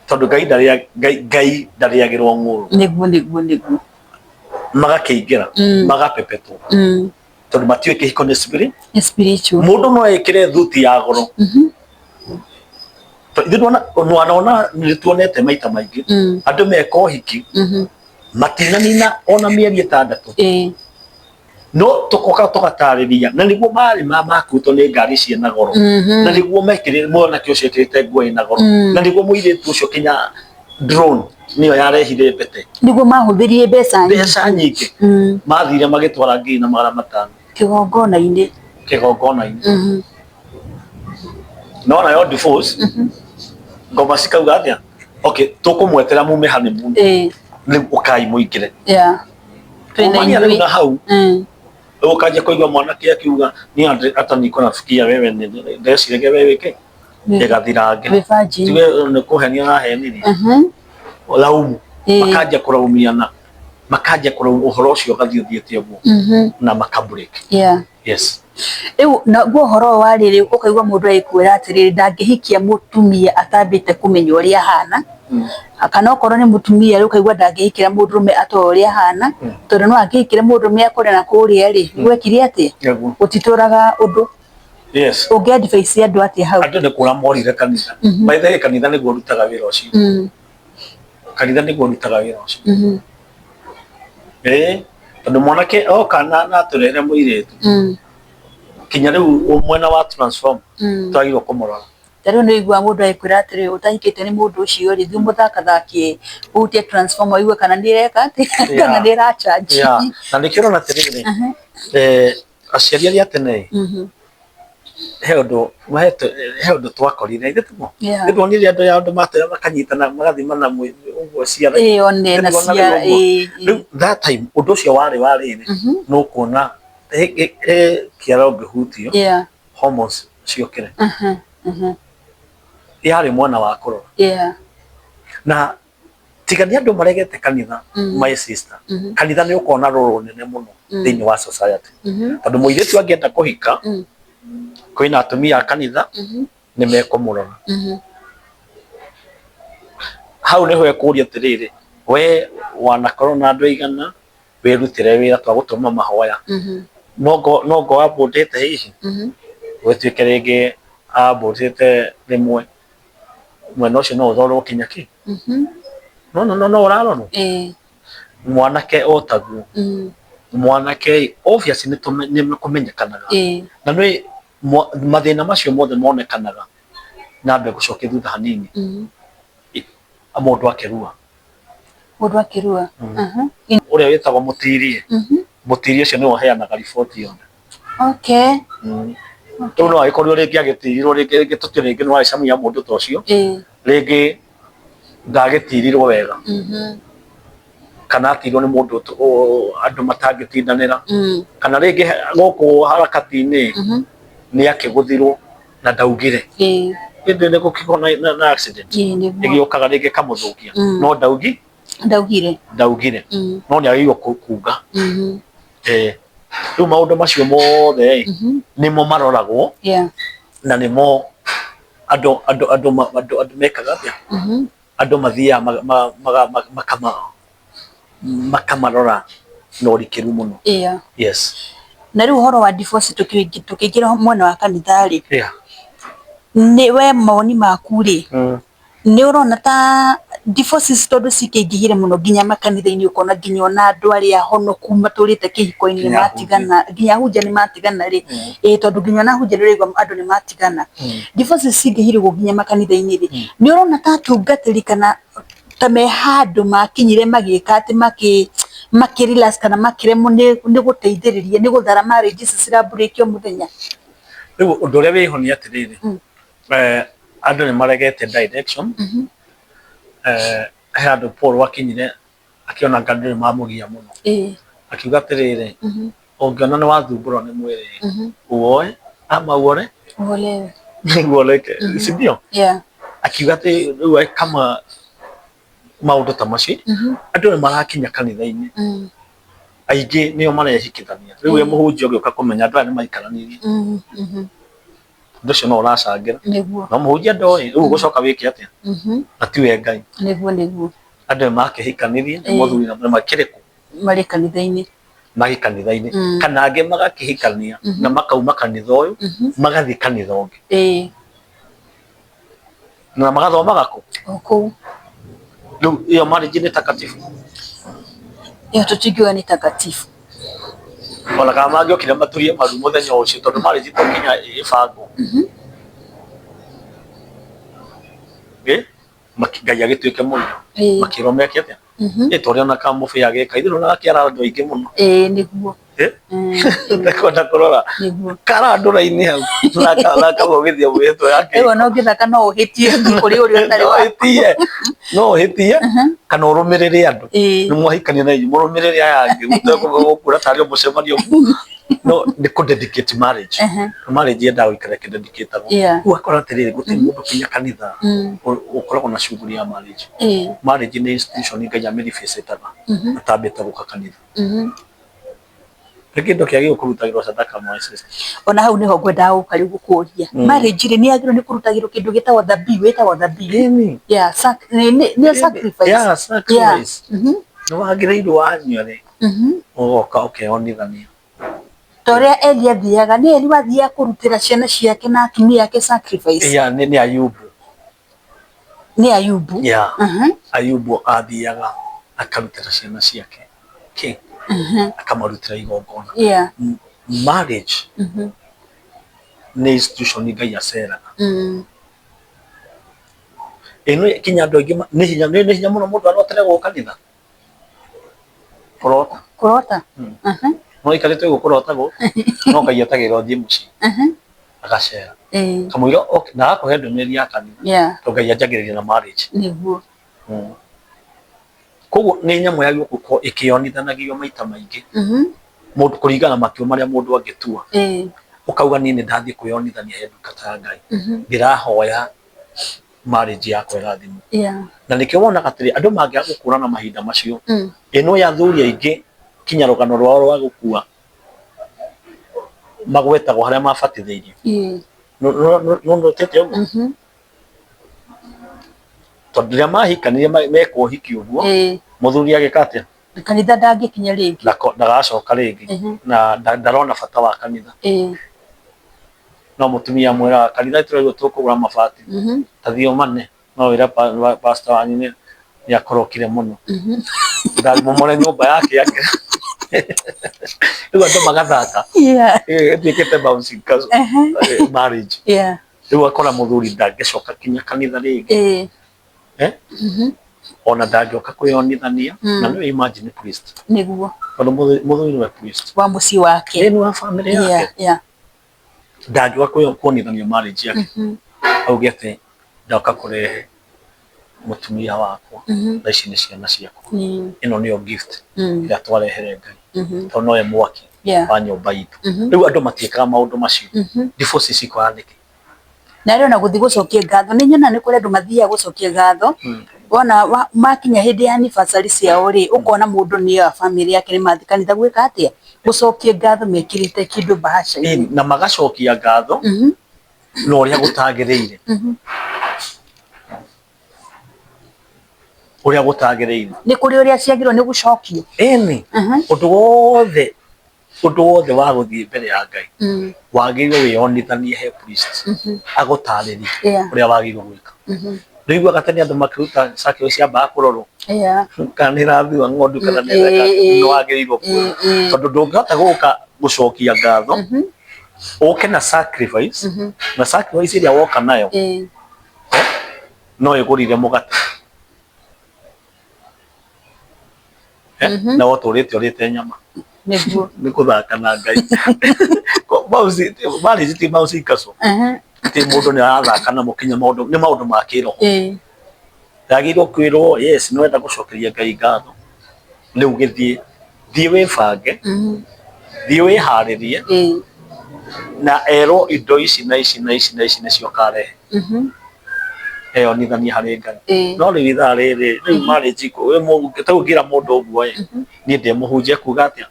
S1: Tondũ Ngai ndarĩa Ngai Ngai ndarĩagĩrwo ng'ũrũ.
S2: Nĩguo nĩguo nĩguo.
S1: Magakĩingĩra magapepetwo. Tondũ matiũĩ kĩhiko nĩ spirit.
S2: Nĩ spiritual.
S1: Mũndũ no ekĩre thuti ya goro. Ithuĩ nwanona nĩ tuonete maita maingĩ andũ meka ũhiki matinanina ona mĩeri 6 no tukoka tugatarĩria na nĩguo marĩ makuĩtwo nĩ ngari ciĩna goro na nĩguo mekĩrĩ mwanake ũcio ekĩrĩte nguo ĩna goro na nĩguo mũirĩtu ũcio kinya drone nĩyo yarehire mbete
S2: nĩguo mahũthĩrire mbeca
S1: mbeca nyingĩ mathire magĩtwara 1,500
S2: kĩgongona-inĩ
S1: kĩgongona-inĩ no nayo divorce ngoma cikauga atĩa okay tũkũmwetera mume honeymoon rĩu ũkai mũingĩre kumania rĩu na hau ũkanjia kũigua mwanake akiuga ni hata niko nafikia wewe ndeciragia wewe wĩke ĩgathirange tiwe nĩ kũhenia ũrahenirie laumu makanjia kũraumiana makanjia kũraumu ũhoro ũcio ũgathiĩ ũthiĩte ũguo na maka break. Yes.
S2: Rĩu naguo ũhoro wa rĩrĩ ũkaigua mũndũ agĩkwĩra atĩrĩrĩ ndangĩhikia mũtumia atambĩte kũmenya ũrĩa ahana kana okorwo nĩ mũtumia rĩu ũkaigua ndangĩhikĩra mũndũrũme atoĩ ũrĩa ahana tondũ no angĩhikĩre mũndũrũme akore na kũrĩa rĩ gwekire atĩa gũtitũraga ũndũ.
S1: Yes.
S2: Ũngĩ advise andũ atĩa hau?
S1: Andũ nĩ kũra morire kanitha. By the way kanitha nĩguo ũrutaga wĩra ũcio. Kanitha nĩguo ũrutaga wĩra ũcio. Tondũ mwanake oka na atũrehere mũirĩtu kinya rĩu mwena wa transform twagĩrĩirwo kũmũrora.
S2: Ta rĩu nĩ ũiguaga mũndũ agĩkwĩra atĩrĩ ũtahikĩte nĩ mũndũ ũcio rĩ thiĩ ũmũthakathakie ũhutie transformer ũigue kana nĩ ĩreka atĩa kana nĩ ĩra charge.
S1: Na nĩkĩo ũrona atĩrĩrĩ aciari arĩa a tene he ũndũ he ũndũ twakorire ithe tiguo nĩtuonire andũ ya andũ matera makanyitana magathimana ũguo ciara rĩu that time ũndũ ũcio warĩ wa rĩrĩ nĩ ũkuona he kĩara ũngĩhutio hormones ciũkĩre yarĩ mwena wa kũrora na tiga nĩ andũ maregete kanitha my sister kanitha nĩ ũkona rũrũ nene mũno thĩinĩ wa society tondũ mũirĩtu angĩenda kũhika kwĩna atumia a kanitha nĩ mekũmũrora hau nĩho ekũria atĩrĩrĩ we wanakorwo na andũ aigana wĩrutĩre wĩra twagũtũma mahoya no ngo wambũndĩte hihi gwĩtuĩke rĩngĩ ambũndĩte rĩmwe mwena ũcio no ũthorwo kinya kĩ no no no ũrarorwo mwanake o taguo mwanake obviously nĩ kũmenyekanaga na nĩ mathĩna macio mothe monekanaga na mbe gũcokia thutha hanini mũndũ akĩrua
S2: mũndũ akĩrua
S1: ũrĩa wĩtagwo mũtirie mũtirie ũcio nĩwe ũheanaga riboti yothe.
S2: Okay.
S1: Rĩu no agĩkorirwo rĩngĩ agĩtirirwo rĩngĩ tũtue rĩngĩ nĩ wagĩcemania mũndũ ta ũcio rĩngĩ ndagĩtirirwo wega kana atirwo nĩ mũndũ andũ matangĩtindanĩra kana rĩngĩ gũkũ harakati-inĩ nĩ akĩgũthirwo na ndaugire ĩndĩ nĩ gũkĩgwo na accident ĩgĩũkaga rĩngĩ ĩkamũthũkia no
S2: ndaugire
S1: ndaugire no nĩ agĩrĩirwo kuga rĩu maũndũ macio mothe nĩmo maroragwo na nĩmo andũ andũ andũ andũ andũ mekaga atĩa andũ mathiaga makamarora na ũrikĩru mũno. Yes.
S2: Na rĩu ũhoro wa divorce tũkĩingĩra mwena wa kanitha rĩ nĩ we mawoni maku rĩ nĩ ũrona ta divorces tondũ cikĩingĩhire mũno nginya makanitha-inĩ ũkona nginya ona andũ arĩa honoku matũrĩte kĩhiko-inĩ nĩ matigana nginya ahunjia nĩ matigana rĩ ĩĩ tondũ nginya ona ahunjia nĩ ũraigua andũ nĩ matigana divorces cingĩhire ũguo nginya makanitha-inĩ rĩ nĩ ũrona ta atungatĩri kana ta me handũ makinyire magĩka atĩ makĩ relax kana makĩremwo nĩ gũteithĩrĩria nĩ gũthara marriage ici cirambũrĩkio o mũthenya?
S1: Rĩu ũndũ ũrĩa wĩho nĩ atĩrĩrĩ andũ nĩ maregete direction he handũ Paul akinyire akĩona anga andũ nĩ mamũgia mũno akiuga atĩrĩrĩ ũngĩona nĩ wathumbũrwo nĩ mwĩrĩ uoe ama uore nĩguo ũreke si ndio? Akiuga atĩ rĩu kama maũndũ ta macio andũ nĩ marakinya kanitha-inĩ aingĩ nĩo marehikithania rĩu we mũhunjia ũgĩũka kũmenya andũ aya nĩ maikaranirie ũndũ ũcio no ũracangĩra no mũhunjia ndoĩ rĩu ũgũcoka wĩke atĩa na tiwe Ngai
S2: nĩguo nĩguo
S1: andũ nĩ makĩhikanirie nĩ mũthuri na makĩrĩ kũ
S2: marĩ kanitha-inĩ
S1: marĩ kanitha-inĩ kana angĩ magakĩhikania na makauma kanitha ũyũ magathiĩ kanitha ũngĩ. Na magathomaga kũ?
S2: O kũu.
S1: Rĩu ĩyo marriage nĩ takatifu?
S2: Ĩyo tũtingiuga nĩ takatifu.
S1: Ona kana mangĩokire maturie maru mũthenya ũcio, tondũ marriage to nginya ĩbangwo. Ĩ Ngai agĩtuĩke mũira. Makĩrwo meke atĩa? Ĩ ta ũrĩa ona kamũbĩa geka ithuĩ nĩwonaga kĩara andũ aingĩ mũno.
S2: Ĩĩ nĩguo.
S1: Ndekwenda kũrora karandũra-inĩ hau na kamũgithia mwĩhĩtwa yake.
S2: Rĩu ona ũngĩthaka no ũhĩtie kũrĩ ũrĩa ũtarĩ waku.
S1: No ũhĩtie kana ũrũmĩrĩre andũ. Nĩ mwahikania na inyuĩ mũrũmĩrĩre aya angĩ mũtekũra tarĩ o mũcemanio no nĩ kũ dedicate marriage. Marriage yendaga gũikara ĩkĩ dedicate agwo. Rĩu ũgakora atĩrĩrĩ, gũtirĩ mũndũ kinya kanitha ũkoragwo na shughuli ya marriage. Marriage nĩ institution Ngai amĩribĩcĩtaga atambĩte gũka kanitha. Nĩ kĩndũ kĩagĩrĩirwo kũrutagĩrwo sadaka my sister.
S2: Ona hau nĩho ngwendaga gũka rĩu gũkũria. Marriage rĩ, nĩ yagĩrĩirwo nĩ kũrutagĩrwo kĩndũ gĩtagwo dhabihu, ĩtagwo dhabihu. Yeah, nĩ sacrifice.
S1: Yeah, sacrifice. Nĩ wagĩrĩirwo wanyua rĩ, ũgoka ũkeyonithania.
S2: Ta ũrĩa Eli athiaga, nĩ Eli wathiaga kũrutĩra ciana ciake na atumia ake sacrifice.
S1: Yeah, nĩ Ayubu.
S2: Nĩ Ayubu.
S1: Yeah. Ayubu athiaga akarutĩra ciana ciake kĩ? Akamarutĩra igongona.
S2: Yeah.
S1: Marriage nĩ institution Ngai aceraga. Ĩno kinya andũ aingĩ nĩ hinya nĩ hinya mũno mũndũ arotere gũka kanitha. Kũrota.
S2: Kũrota?
S1: No ikarĩte ũguo kũrota gũkũ no Ngai etagĩrĩra ũthiĩ mũciĩ. Agacera. Kamũira oke na agakũhe ndũmĩrĩri ya kanitha. Tondũ Ngai anjagĩrĩria na marriage.
S2: Nĩguo.
S1: Koguo nĩ nyamũ yagĩrĩirwo gũkorwo ĩkĩonithanagio maita maingĩ. Mũndũ kũringana na matua marĩa mũndũ angĩtua. Ũkauga niĩ nĩ ndathiĩ kwĩyonithania he ndungata ya Ngai. Ndĩrahoya marriage yakwa ĩrathimwo. Na nĩkĩo wonaga atĩrĩ, andũ mangĩaga gũkũrana mahinda macio, ĩno ya athuri aingĩ kinya rũgano rwao rwa gũkua magwetagwo harĩa mabatithĩirio. Nĩũnotĩte ũguo? Tondũ rĩrĩa mahikanirie mekwo ũhiki ũguo, mũthuri agĩka atĩa?
S2: Kanitha ndangĩkinya rĩngĩ.
S1: Ndagacoka rĩngĩ na ndarona bata wa kanitha. No mũtumia amwĩraga kanitha tũraigua tũkũgũra mabati, ta thiĩ ũmane. No wĩre pastor wanyu nĩ akorokire mũno. Ndamomore nyũmba yake yake. Rĩu andũ magathaka. Ĩtuĩkĩte bouncing castle marriage. Rĩu akora mũthuri ndangĩcoka kinya kanitha rĩngĩ. Ona ndangĩoka kwĩyonithania na nĩwe imagine priest.
S2: Nĩguo.
S1: Tondũ mũthuri nĩwe priest.
S2: Wa mũciĩ wake.
S1: Nĩ wa family yake. Ndangĩũka kuonithania marriage yake. Auge atĩ ndoka kũrehe mũtumia wakwa na ici nĩ ciana ciakwa. Ĩno nĩyo gift ĩrĩa twarehere Ngai. Tondũ nowe mwaki wa nyũmba itũ. Rĩu andũ matiĩkaga maũndũ macio. Divorce cikoya nĩkĩ?
S2: Na rĩu ona gũthiĩ gũcokia ngatho, nĩ nyonaga nĩ kũrĩ andũ mathiaga gũcokia ngatho, wona makinya hĩndĩ ya anniversary ciao rĩ, ũkona mũndũ nĩ oya bamĩrĩ yake nĩ mathiĩ kanitha gwĩka atĩa? Gũcokia ngatho mekĩrĩte kĩndũ mbahaca-inĩ.
S1: Na magacokia ngatho na ũrĩa gũtagĩrĩire. Ũrĩa gũtagĩrĩire.
S2: Nĩ kũrĩ ũrĩa ciagĩrĩirwo nĩ gũcokio.
S1: Ĩni, ũndũ wothe ũndũ wothe wa gũthiĩ mbere ya Ngai wagĩrĩirwo wĩyonithanie he priest agũtarĩrie ũrĩa wagĩrĩirwo gwĩka. Nĩũiguaga tene andũ makĩruta sacrifice ciambaga kũrorwo kana nĩ ĩrathua ng'ondu kana nĩ ĩreka nĩ wagĩrĩirwo kuoya tondũ ndũngĩhota gũka gũcokia ngatho ũke na sacrifice na sacrifice ĩrĩa woka nayo no ĩgũrire mũgate na ũtũrĩte ũrĩte nyama.
S2: Nĩguo.
S1: Nĩ gũthaka na Ngai. Marriage ti bouncy castle. Ti mũndũ nĩ arathaka namo kinya maũndũ nĩ maũndũ ma kĩroho. Yagĩrĩirwo kwĩrwo yes nĩ wenda gũcokeria Ngai ngatho rĩu gĩthiĩ thiĩ wĩbange thiĩ wĩharĩrie na erwo indo ici na ici na ici na ici nĩcio ũkarehe. Eyonithanie harĩ Ngai. No rĩu ithaa rĩrĩ rĩu marriage ta rĩu ũngĩra mũndũ ũguo ĩ niĩ ndĩ mũhunjia kuga atĩa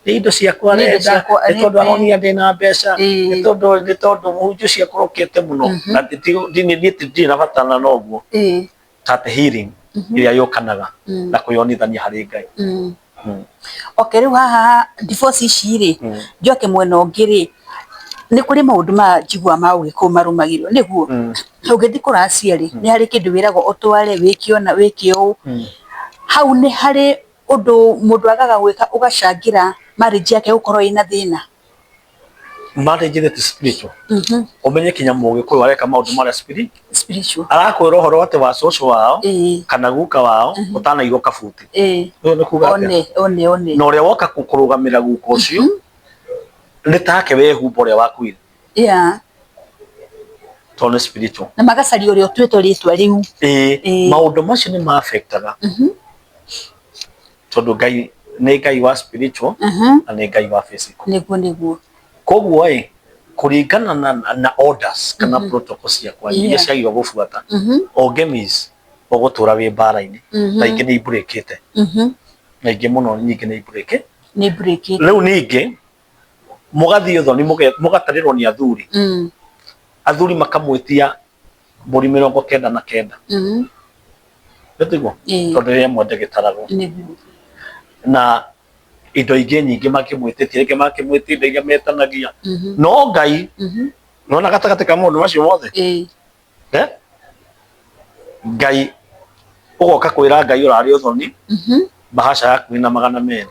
S1: nĩ indo ciakwa arenda nĩ tondũ aronire ndĩna mbeca nĩ tondũ nĩ tondũ mũhunjia ũcio akorokete mũno na niĩ ndirĩ na bata na noguo ta atĩ healing ĩrĩa yũkanaga na kwĩyonithania harĩ Ngai.
S2: Okay, rĩu haha divorce ici rĩ, njoke mwena ũngĩ rĩ, nĩ kũrĩ maũndũ maya njiguaga ma ũgĩkũyũ marũmagĩrĩrwo nĩguo? Ũngĩthiĩ kũracia rĩ, nĩ harĩ kĩndũ wĩragwo ũtware, wĩke ũna, wĩke ũũ. Hau nĩ harĩ ũndũ mũndũ agaga gwĩka ũgacangĩra marriage yake gũkorwo ĩna thĩna.
S1: Marriage is spiritual. Ũmenye kinya Mũgĩkũyũ areka maũndũ marĩa spirit
S2: Spiritual.
S1: Arakwĩra ũhoro atĩ wa cũcũ wao kana guka wao ũtanaigwo kabuti. Ũyũ nĩ kuga atĩa?
S2: One, one, one.
S1: Na ũrĩa woka kũrũgamĩra guka ũcio nĩ take wehumba ũrĩa wakuire. Tondũ nĩ spiritual.
S2: Na magacaria ũrĩa ũtuĩtwo rĩtwa rĩu.
S1: Ĩĩ, maũndũ macio nĩ ma affectaga. Tondũ Ngai nĩ Ngai wa spiritual na nĩ Ngai wa physical.
S2: Nĩguo, nĩguo.
S1: Koguo ĩ, kũringana na orders kana protocol ciakwa iria ciagĩrĩirwo gũbuata, ũngĩ miss ũgũtũra wĩ mbara-inĩ. Na ingĩ nĩ imbũrĩkĩte. Na ingĩ mũno nyingĩ nĩ imbũrĩkĩte.
S2: Nĩ imbũrĩkĩte.
S1: Rĩu ningĩ mũgathiĩ ũthoni mũgatarĩrwo nĩ athuri. Athuri makamwĩtia mbũri 99. Nĩtiguo? Tondũ ĩmwe ndĩgĩtaragwo. Na indo ingĩ nyingĩ makĩmwĩtĩtie, rĩngĩ makĩmwĩtia indo iria metanagia. No Ngai, nĩwona gatagatĩ ka maũndũ macio mothe? Eh? Ngai ũgoka kwĩra Ngai ũrarĩ ũthoni, bahasha yaku ĩna 200.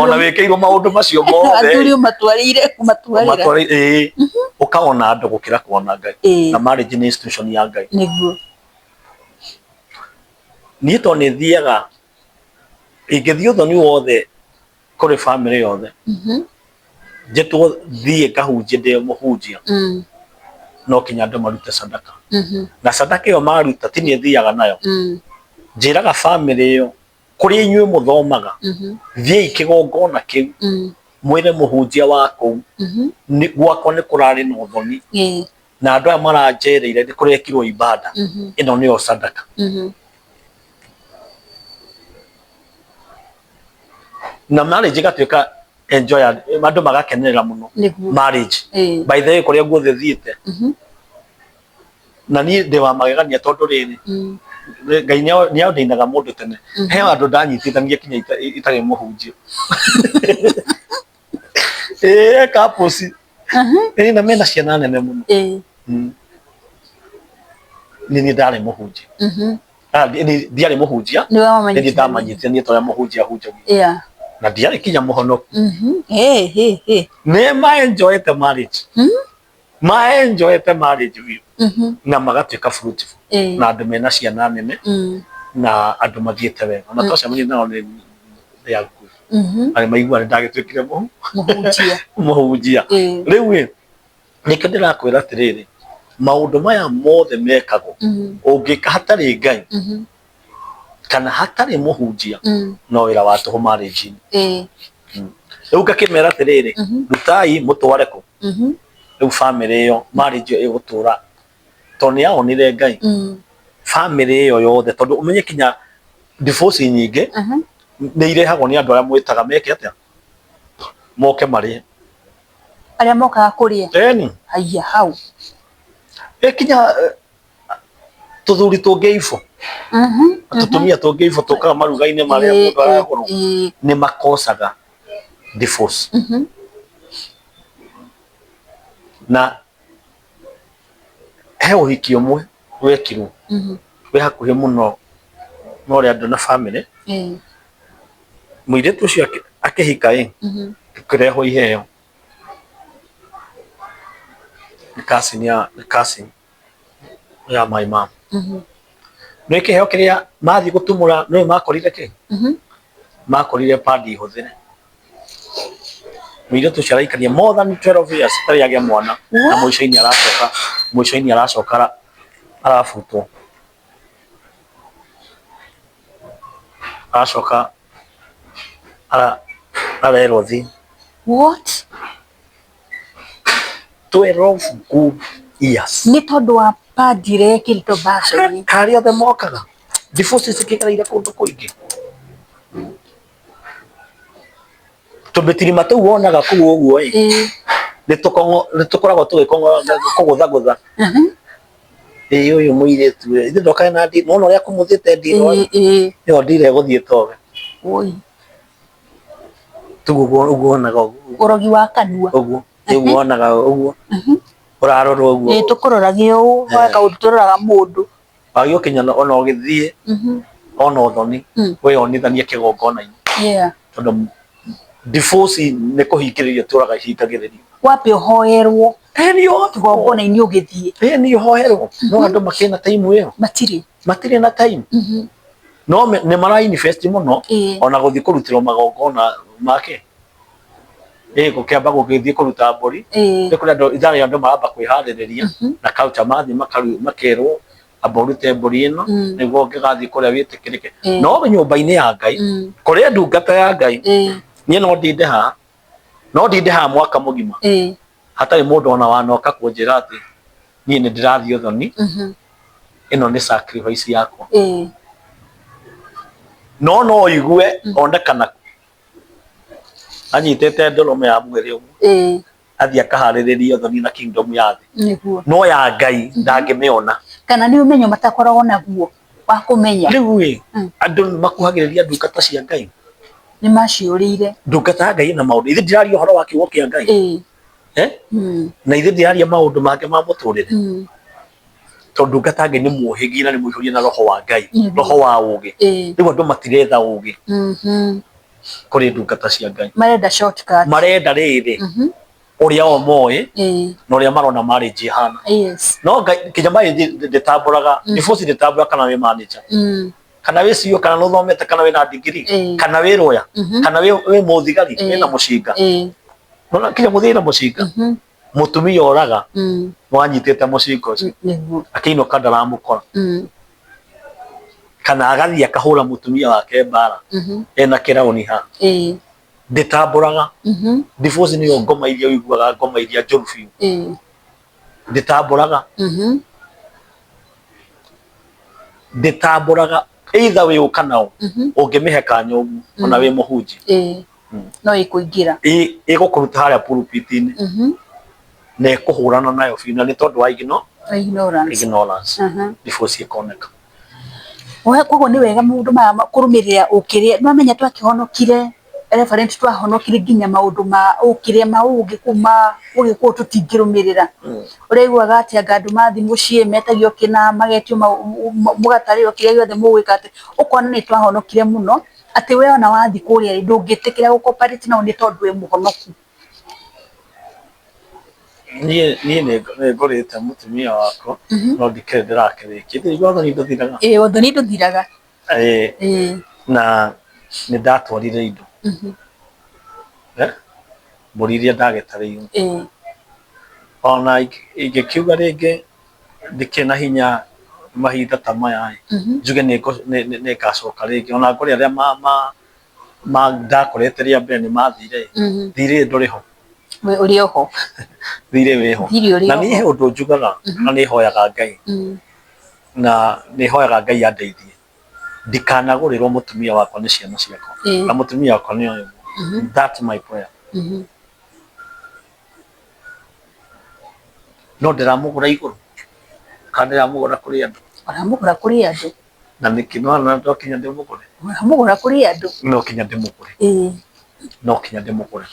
S1: Ona wĩkĩirwo maũndũ macio mothe.
S2: Athuri ũmatwarĩire kũmatwarĩra.
S1: Ĩĩ. Ũkaona andũ gũkĩra kuona Ngai. Na marriage nĩ institution ya Ngai.
S2: Nĩguo.
S1: Niĩ to nĩ thiaga, ingĩthiĩ ũthoni wothe kũrĩ famĩlĩ yothe, njĩtwo thiĩ ngahunjie ndĩ mũhunjia, no kinya andũ marute sadaka. Na sadaka ĩyo maruta ti niĩ thiaga nayo. Njĩraga famĩlĩ ĩyo, kũrĩa inyuĩ mũthomaga, thiĩi kĩgongona kĩu, mwĩre mũhunjia wa kũu, gwakwa nĩ kũrarĩ na ũthoni, na andũ aya maranjereire nĩ kũrekirwo ibada, ĩno nĩyo sadaka. Na marriage ĩgatuĩka enjoy, andũ magakenerera mũno marriage. By the way, kũrĩa guothe thiĩte, na niĩ ndĩ wa magegania tondũ rĩrĩ, Ngai nĩ ordainaga mũndũ tene. He andũ ndanyitithanirie kinya itarĩ mũhunjia. Ĩĩ, couples. Ĩĩ, na mena ciana nene mũno. Niĩ nĩ ndarĩ mũhunjia. Ndiarĩ mũhunjia, nĩ niĩ ndamanyitithanirie ta ũrĩa mũhunjia ahunjagia. Na ndiarĩ kinya mũhonoku. Nĩ ma enjoyete marriage. Ma enjoyete marriage biũ. Na magatuĩka fruitful. Na andũ mena ciana nene. Na andũ mathiĩte wega. Na twacemania nao nĩ they are good. Na nĩ maiguaga nĩ ndagĩtuĩkire
S2: mũhunjia.
S1: Mũhunjia. Rĩu ĩ, nĩkĩo ndĩrakwĩra atĩrĩrĩ, maũndũ maya mothe mekagwo, ũngĩka hatarĩ Ngai, kana hatarĩ mũhunjia, no wĩra wa tũhũ marriage-inĩ. Rĩu ngakĩmera atĩrĩrĩ, rutai mũtware kũ? Rĩu famĩlĩ ĩyo, marriage ĩyo ĩgũtũra, tondũ nĩ yaonire Ngai, famĩlĩ ĩyo yothe, tondũ ũmenye kinya divorce nyingĩ nĩ irehagwo nĩ andũ arĩa mwĩtaga meke atĩa? Moke marĩe.
S2: Arĩa mokaga kũrĩa?
S1: Ĩni.
S2: Haiya hau.
S1: Ĩ kinya tũthuri tũngĩ ibũ, tũtumia tũngĩ ibũ tũkaga maruga-inĩ marĩa mũndũ aragũrwo, nĩ makocaga divorce. Na he ũhiki ũmwe wekirwo wĩ hakuhĩ mũno na ũrĩa andũ na bamĩrĩ, mũirĩtu ũcio akĩhika ĩ, gũkĩrehwo iheo nĩ cousin ya nĩ cousin ya my mom. Nĩ kĩheo kĩrĩa mathiĩ gũtumũra nĩũĩ makorire kĩ? Makorire padi hũthĩre. Mũirĩtu ũcio araikarire more than 12 years atarĩ agĩa mwana na mũico-inĩ aracoka mũico-inĩ aracoka arabutwo. Aracoka arerwo thiĩ.
S2: What?
S1: 12 good years.
S2: Nĩ tondũ wa padi ĩrĩa ĩkĩrĩtwo mbaca-inĩ.
S1: Karĩa othe mokaga. Divorce cikĩgereire kũndũ kũingĩ. Tũmĩtirima tũu wonaga kũu ũguo ĩ, nĩ tũkoragwo tũgĩkũgũthagũtha. Ĩ ũyũ mũirĩtu ĩ, ithe ndokaga na ndira, nĩwona ũrĩa akumuthĩte ndira ĩyo ndira ĩgũthiĩ towe. Ũguo wonaga ũguo.
S2: Ũrogi wa kanua.
S1: Ũguo, ũguo wonaga ũguo. Ũrarorwo ũguo.
S2: Ĩĩ tũkũroragia ũũ, kaũndũ tũroraga mũndũ.
S1: Wagĩũkinya ona ũgĩthiĩ ona ũthoni wĩyonithanie kĩgongona-inĩ. Tondũ divorce nĩ kũhingĩrĩrio tũraga ihingagĩrĩrio.
S2: Wambe ũhoerwo kĩgongona-inĩ ũgĩthiĩ.
S1: Ĩĩ nĩ ũhoerwo. No andũ makĩrĩ na time ĩyo?
S2: Matirĩ.
S1: Matirĩ na time. No nĩ mara invest mũno ona gũthiĩ kũrutĩrwo magongona make. Ĩĩ gũkĩamba gũgĩthiĩ kũruta mbũri. Nĩ kũrĩ andũ ithaa rĩa andũ maramba kwĩharĩrĩria na culture mathiĩ makerwo amba ũrute mbũri ĩno nĩguo ũngĩgathiĩ kũrĩa wĩtĩkĩrĩke. No nyũmba-inĩ ya Ngai kũrĩa ndungata ya Ngai niĩ no ndinde haha no ndinde haha mwaka mũgima hatarĩ mũndũ ona wanoka kũnjĩra atĩ niĩ nĩ ndĩrathiĩ ũthoni ĩno nĩ sacrifice yakwa. No no ũigue onekana anyitĩte ndũrũme ya mwĩrĩ ũguo athiĩ akaharĩrĩria ũthoni na kingdom ya thĩ.
S2: Nĩguo.
S1: No ya Ngai ndangĩmĩona.
S2: Kana nĩ ũmenyo matakoragwo naguo wa kũmenya.
S1: Rĩu ĩ andũ nĩ makuhagĩrĩria ndungata cia Ngai.
S2: Nĩ maciũrĩire.
S1: Ndungata ya Ngai ĩna maũndũ. Ithe ndiraria ũhoro wa kiugo kĩa Ngai. Eh? Na ithe ndiraria maũndũ mangĩ ma mũtũrĩre. Tondũ ndungata ya Ngai nĩ mũhĩgie na nĩ mũihũrie na roho wa Ngai, roho wa ũgĩ. Rĩu andũ matiretha ũgĩ kũrĩ ndungata cia Ngai.
S2: Marenda shortcut.
S1: Marenda rĩrĩ ũrĩa o moĩ na ũrĩa marona marriage ĩhana. No Ngai kinya marriage ndĩtambũraga, divorce ndĩtambũraga kana wĩ manager. Kana wĩ CEO kana nĩ ũthomete kana wĩna degree kana wĩ lawyer kana wĩ mũthigari wĩna mũcinga. Nona kinya mũthii na mũcinga. Mũtumia oraga wanyitĩte mũcinga ũcio akĩinũka ndaramũkora. Kana agathiĩ akahũra mũtumia wake mbara ena kĩraũni haha. Ndĩtambũraga. Divorce nĩyo ngoma iria ũiguaga ngoma iria njũru biũ. Ndĩtambũraga. Ndĩtambũraga either wĩ ũ kana ũ ũngĩmĩhe kanya ũguo ona wĩ mũhunjia.
S2: No ĩkũingĩra.
S1: Ĩgũkũruta harĩa pulpit-inĩ na ĩkũhũrana nayo biũ na nĩ tondũ wa
S2: ignorance.
S1: Ignorance. Divorce ĩkoneka.
S2: Koguo nĩ wega maũndũ maya kũrũmĩrĩra ũkĩrĩa, nĩ wamenya twakĩhonokire reverend twahonokire nginya maũndũ ma ũkĩrĩa ma ũngĩ kuma ũgĩkũyũ tũtingĩrũmĩrĩra. Ũraiguaga atĩ anga andũ mathiĩ mũciĩ metagio kĩna magetio mũgatarĩrwo kĩrĩa gĩothe mũgwĩka atĩ, ũkona nĩ twahonokire mũno atĩ we ona wathiĩ kũrĩa rĩ ndũngĩtĩkĩra gũ cooperate nao nĩ tondũ wĩ mũhonoku.
S1: Niĩ nĩ ngũrĩte mũtumia wakwa no ndikĩrĩ ndĩrakĩrĩkia. Ndĩraigua ũthoni ndũthiraga.
S2: Ĩĩ ũthoni ndũthiraga.
S1: Ĩĩ na nĩ ndatwarire indo. Mbũri iria ndagĩtarĩirwo. Ona ingĩkiuga rĩngĩ ndikĩrĩ na hinya mahinda ta maya ĩ, njuge nĩ ngacoka rĩngĩ. Ona ngũrĩ arĩa ndakorete rĩa mbere nĩ mathire ĩ, thirĩ ndũrĩ ho.
S2: Ũrĩ o ho.
S1: Thirĩ wĩ ho. Na niĩ he ũndũ njugaga na nĩ hoyaga Ngai. Na nĩ hoyaga Ngai andeithie ndikanagũrĩrwo mũtumia wakwa nĩ ciana ciakwa. Na mũtumia wakwa nĩ oĩ ũguo. That's my prayer. No ndĩramũgũra igũrũ kana ndĩramũgũra kũrĩ andũ?
S2: Ũramũgũra kũrĩ andũ.
S1: Na nĩkĩ nĩwona no kinya ndĩmũgũre?
S2: Ũramũgũra kũrĩ andũ.
S1: No kinya ndĩmũgũre. No kinya ndĩmũgũre.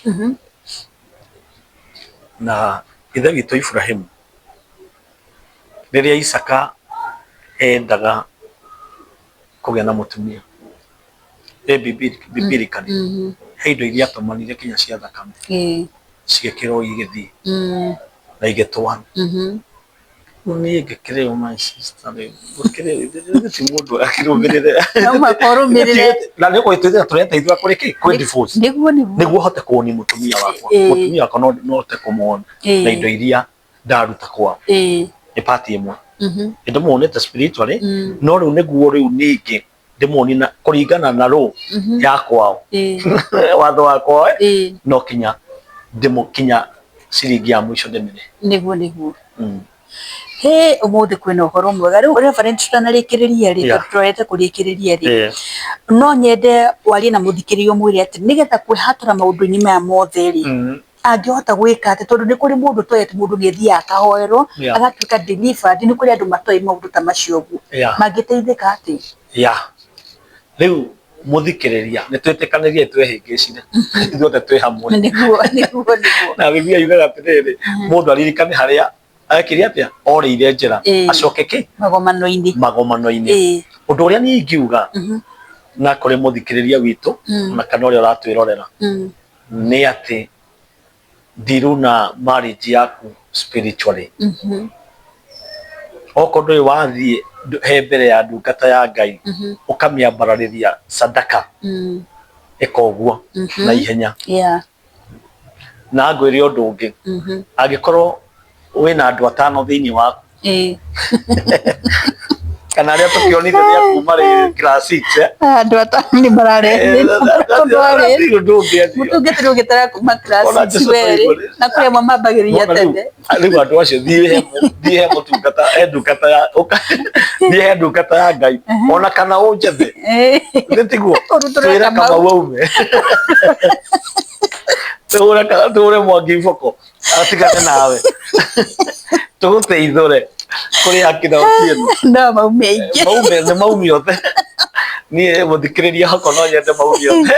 S1: Na ithe witũ Iburahĩmu rĩrĩa Isaka endaga kũgĩa na mũtumia biblically he indo iria atũmanire kinya cia thakame cigĩkĩrwo igĩthiĩ na igĩtwarwo. Rĩu niĩ ngĩkĩrĩ ũ my sister rĩu gũkĩrĩ ti mũndũ akĩrũmĩrĩre.
S2: No mũhaka ũrũmĩrĩre.
S1: Na nĩ gũgĩtuĩka tũreteithũra kũrĩ kĩ kwĩ divorce.
S2: Nĩguo nĩguo.
S1: Nĩguo hote kũũnia mũtumia wakwa. Mũtumia wakwa no hote kũmuona na indo iria ndaruta kwao. Nĩ part ĩmwe. Nĩ ndĩmuonete spiritually no rĩu nĩguo rĩu ningĩ ndĩmuonie na kũringana na law ya kwao watho wa kwao no kinya ndĩmũkinya ciringi ya mũico ndĩmĩrĩhe.
S2: Nĩguo nĩguo. Hĩ ũmũthĩ kwĩna ũhoro mwega rĩu Reverend tũtanarĩkĩrĩria rĩ tondũ tũrorete kũrĩkĩrĩria rĩ no nyende warie na mũthikĩrĩria ũmwĩre atĩ nĩgetha kwĩhatũra maũndũ-inĩ maya mothe rĩ angĩhota gwĩka atĩ tondũ nĩ kũrĩ mũndũ ũtoĩ atĩ mũndũ nĩ athiaga akahoerwo agatuĩka delivered nĩ kũrĩ andũ matoĩ maũndũ ta macio ũguo mangĩteithĩka atĩa?
S1: Yeah. Rĩu mũthikĩrĩria nĩ twĩtĩkanĩrie twehĩngĩcire ithuothe twĩ hamwe.
S2: Nĩguo nĩguo nĩguo.
S1: Na Bibilia yugaga atĩrĩrĩ mũndũ aririkane harĩa Ekire atĩa? Orĩire njĩra acoke kĩ?
S2: Magomano-inĩ.
S1: Magomano-inĩ. Ũndũ ũrĩa niĩ ingiuga na kũrĩ mũthikĩrĩria witũ na kana ũrĩa ũratwĩrorera nĩ atĩ ndiru na marriage yaku spiritually. Okorwo ndũrĩ wathiĩ he mbere ya ndungata ya Ngai ũkamĩambararĩria sadaka, ĩka ũguo na ihenya. Na ngwĩre ũndũ ũngĩ, angĩkorwo wĩna andũ atano thĩinĩ waku kana arĩa tũkĩonire nĩ akuma rĩ class 6
S2: Andũ atano nĩ mararehe mũtungatĩri ũgĩtara kuma class
S1: Ona
S2: 6
S1: Jesũ
S2: werĩ
S1: toiguo rĩ.
S2: na kũrĩ amwe mambagĩrĩria
S1: Wona rĩu
S2: tene.
S1: Rĩu andũ acio thiĩ he mũtungata he ndungata ya thiĩ he ndungata ya Ngai ona kana ũnjethe nĩ tiguo
S2: Ũrutũre
S1: twĩre
S2: Kamau.
S1: Kamau aume tũhũre Mwangi iboko atigane nawe tũgũteithũre kũrĩ akina Otieno.
S2: No maume aingĩ.
S1: Maume nĩ maume othe. Niĩ mũthikĩrĩria hakwa no nyende maume othe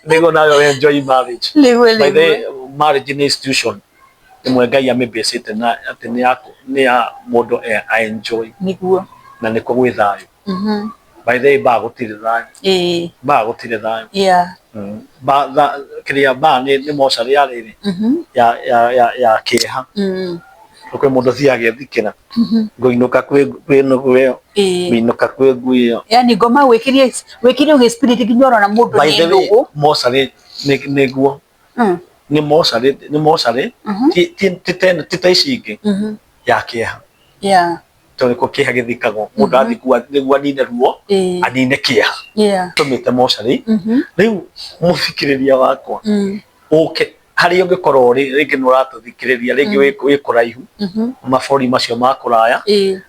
S1: nĩguo nawe enjoy marriage.
S2: Nĩguo.
S1: By the
S2: Nĩguo.
S1: way, marriage nĩ institution ĩmwe Ngai amĩbĩcĩte na atĩ nĩ ya nĩ ya mũndũ a enjoy na nĩkuo gwĩ thayũ. By the way, ba gũtirĩ thayũ. Ba gũtirĩ thayũ. Ba tha kĩrĩa ba nĩ mocarĩ ya rĩrĩ ya kĩeha. Kwĩ mũndũ ũthiaga agethikĩra ngũinũka kwĩ nũgũ ĩyo, ngũinũka kwĩ ngui ĩyo.
S2: Yani ngoma wĩkĩrie wĩkĩrie ũgĩ spirit nginya ũrona mũndũ
S1: By
S2: nĩ
S1: the way,
S2: ndũgũ.
S1: mocarĩ nĩguo nĩ mocarĩ nĩ mocarĩ ti ta ici ingĩ ya kĩeha tondũ nĩkuo kĩeha gĩthikagwo mũndũ athiĩ nĩguo anine ruo anine kĩeha tũmĩte mocarĩ. Rĩu mũthikĩrĩria wakwa ũke harĩa ũngĩkorwo ũrĩ, rĩngĩ nĩ ũratũthikĩrĩria, rĩngĩ wĩ kũraihu mabũrũri macio ma kũraya.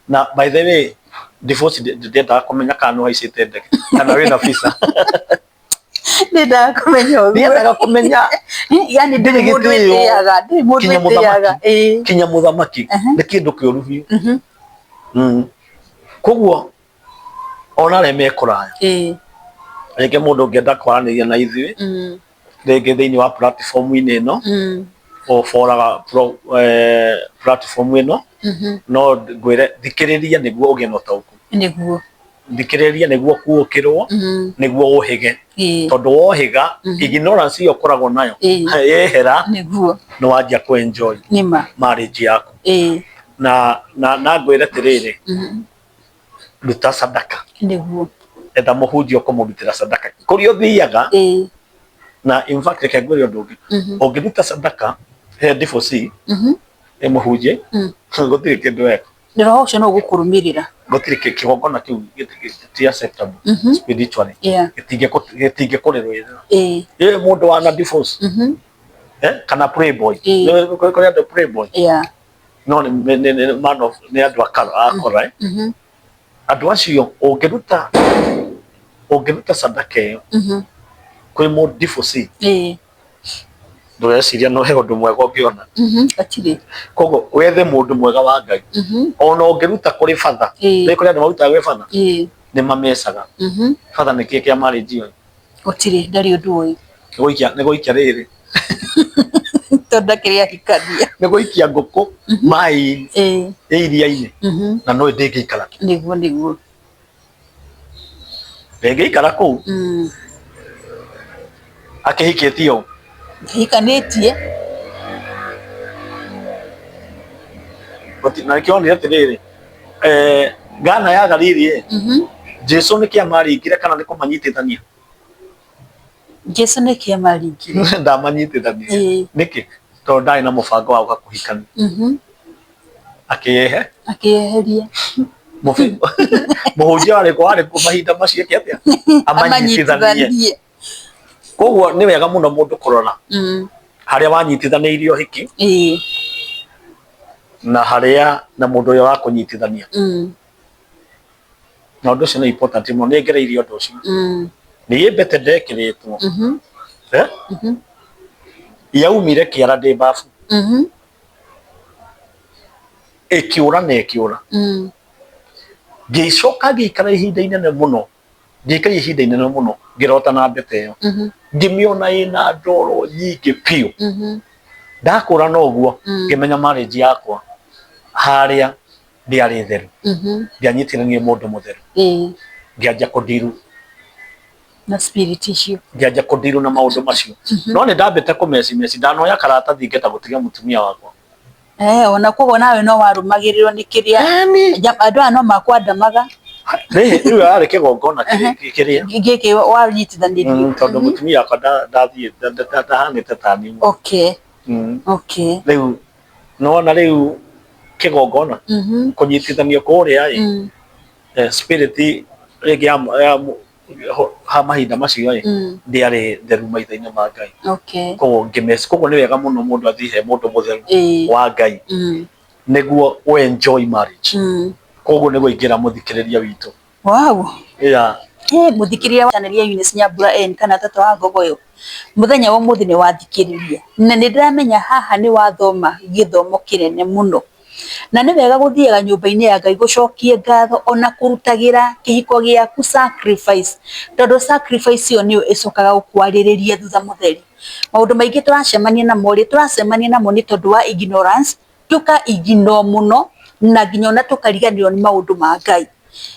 S1: Na by the way, divorce ndĩendaga kũmenya kana nĩ ũhaicĩte ndege kana wĩna visa.
S2: Ndendaga kũmenya ũguo.
S1: Ndiendaga kũmenya.
S2: Yani ndĩrĩ
S1: Ndĩrĩ
S2: mũndũ
S1: gĩtĩo.
S2: wĩtĩaga, ndĩrĩ mũndũ
S1: Kinya
S2: wĩtĩaga.
S1: mũthamaki. Kinya mũthamaki nĩ kĩndũ kĩũru biũ. Koguo ona arĩa me kũraya, rĩngĩ mũndũ ũngĩenda kwaranĩria na ithuĩ rĩngĩ thĩinĩ wa platform-inĩ ĩno, ũboraga platform ĩno, no ngwĩre thikĩrĩria nĩguo ũgĩe na ũtaũku. Thikĩrĩria nĩguo kuũkĩrwo, nĩguo ũhĩge, tondũ wohĩga ignorance ĩyo ũkoragwo nayo yehera, nĩ wanjia kũ enjoy marriage yaku. Na ngwĩre atĩrĩrĩ, ruta sadaka. Etha mũhunjia ũkũmũrutĩra sadaka kũrĩa ũthiaga. Na in fact reke ngwĩre ũndũ ũngĩ, ũngĩruta sadaka he divorcee ĩ mũhunjia, gũtirĩ kĩndũ eka.
S2: Roho ũcio no ũgũkũrũmĩrĩra.
S1: Gũtirĩ kĩgongona kĩu ti acceptable spiritually, gĩtingĩkũrĩrĩra ĩ mũndũ wana divorce kana playboy. Kũrĩ andũ playboy no nĩ man of nĩ andũ akora. Andũ acio ũngĩruta sadaka ĩyo kwĩ mũndũ divorcee, ndũreciria no he ũndũ mwega ũngĩona?
S2: Hatirĩ.
S1: Koguo wethe mũndũ mwega wa Ngai. Ona ũngĩruta kũrĩ batha, nĩ kũrĩ andũ marutaga gwĩ batha, nĩ mamecaga. Batha nĩ kĩĩ kĩa marriage ĩyo?
S2: Gũtirĩ, ndarĩ ũndũ ũĩ.
S1: Nĩ gũikia rĩrĩ.
S2: Tondũ ndakĩrĩ ahikania.
S1: Nĩ gũikia ngũkũ maĩ-inĩ ĩ iria-inĩ na no ndĩngĩikara.
S2: Nĩguo nĩguo.
S1: Ndĩngĩikara kũu. Akĩhikĩtie ũ?
S2: Hikanĩtie.
S1: Na nĩkĩo onire atĩrĩrĩ, Ghana ya Galili ĩ, Jesu nĩ kĩama aringire kana nĩ kũmanyitithania?
S2: Jesu nĩ kĩama aringire.
S1: Ndamanyitithanirie. Nĩkĩ? Tondũ ndarĩ na mũbango wa gũka kũhikania. Akĩyehe?
S2: Akĩyeheria.
S1: Mũhunjia warĩ kũ warĩ kũ mahinda macio eke atĩa? Amanyitithanie. Koguo nĩ wega mũno mũndũ kũrora harĩa wanyitithanĩirie ũhiki na harĩa na mũndũ ũrĩa wakũnyitithania. Na ũndũ ũcio nĩ important mũno, nĩ ngereirie ũndũ ũcio. Niĩ mbete ndekĩrĩtwo yaumire kĩara ndĩ babu, ĩkĩũra na ĩkĩũra. Ngĩcoka ngĩikara ihinda inene mũno, ngĩikara ihinda inene mũno ngĩrota na mbete ĩyo, ngĩmĩona ĩna ndoro nyingĩ biũ. Ndakũra na ũguo ngĩmenya marriage yakwa Harĩa ndiarĩ theru, ndianyitithanirie mũndũ mũtheru, ngĩanjia kũndiru
S2: na spirit icio.
S1: Ngĩanjia kũndiru na maũndũ macio. No nĩ ndambĩte kũmecimeci, ndanoya karatathi ngenda gũtiga mũtumia wakwa.
S2: Eh, ona koguo nawe no warũmagĩrĩrwo nĩ kĩrĩa andũ aya no makwandamaga.
S1: Rĩu yarĩ kĩgongona kĩrĩa
S2: gĩkĩ wanyitithanirie.
S1: Tondũ mũtumia wakwa ndathiĩ ndahanĩte ta niĩ. Rĩu nĩwona rĩu kĩgongona kũnyitithanio kũrĩa ĩ, spirit rĩngĩ ya ha mahinda macio ĩ, ndĩarĩ theru maitho-inĩ ma Ngai. Koguo ngĩmeci, koguo nĩ wega mũno mũndũ athiĩ he mũndũ mũtheru wa Ngai nĩguo ũ enjoy marriage. Koguo nĩguo ingĩra mũthikĩrĩria witũ.
S2: Wow. Eh, mũthikĩrĩria wa channel ya Eunice Nyambura N kana tata wa Ngogoyo, mũthenya wa ũmũthĩ nĩ wathikĩrĩria na nĩ ndĩramenya haha nĩ wathoma gĩthomo kĩnene mũno. Na nĩ wega gũthiaga nyũmba-inĩ ya Ngai gũcokia ngatho ona kũrutagĩra kĩhiko gĩaku sacrifice, tondũ sacrifice ĩyo nĩyo ĩcokaga gũkwarĩrĩria thutha mũtheri. Maũndũ maingĩ tũracemania namo rĩ, tũracemania namo nĩ tondũ wa ignorance, tũka ignore mũno na nginya ona tũkariganĩrwo nĩ maũndũ ma Ngai.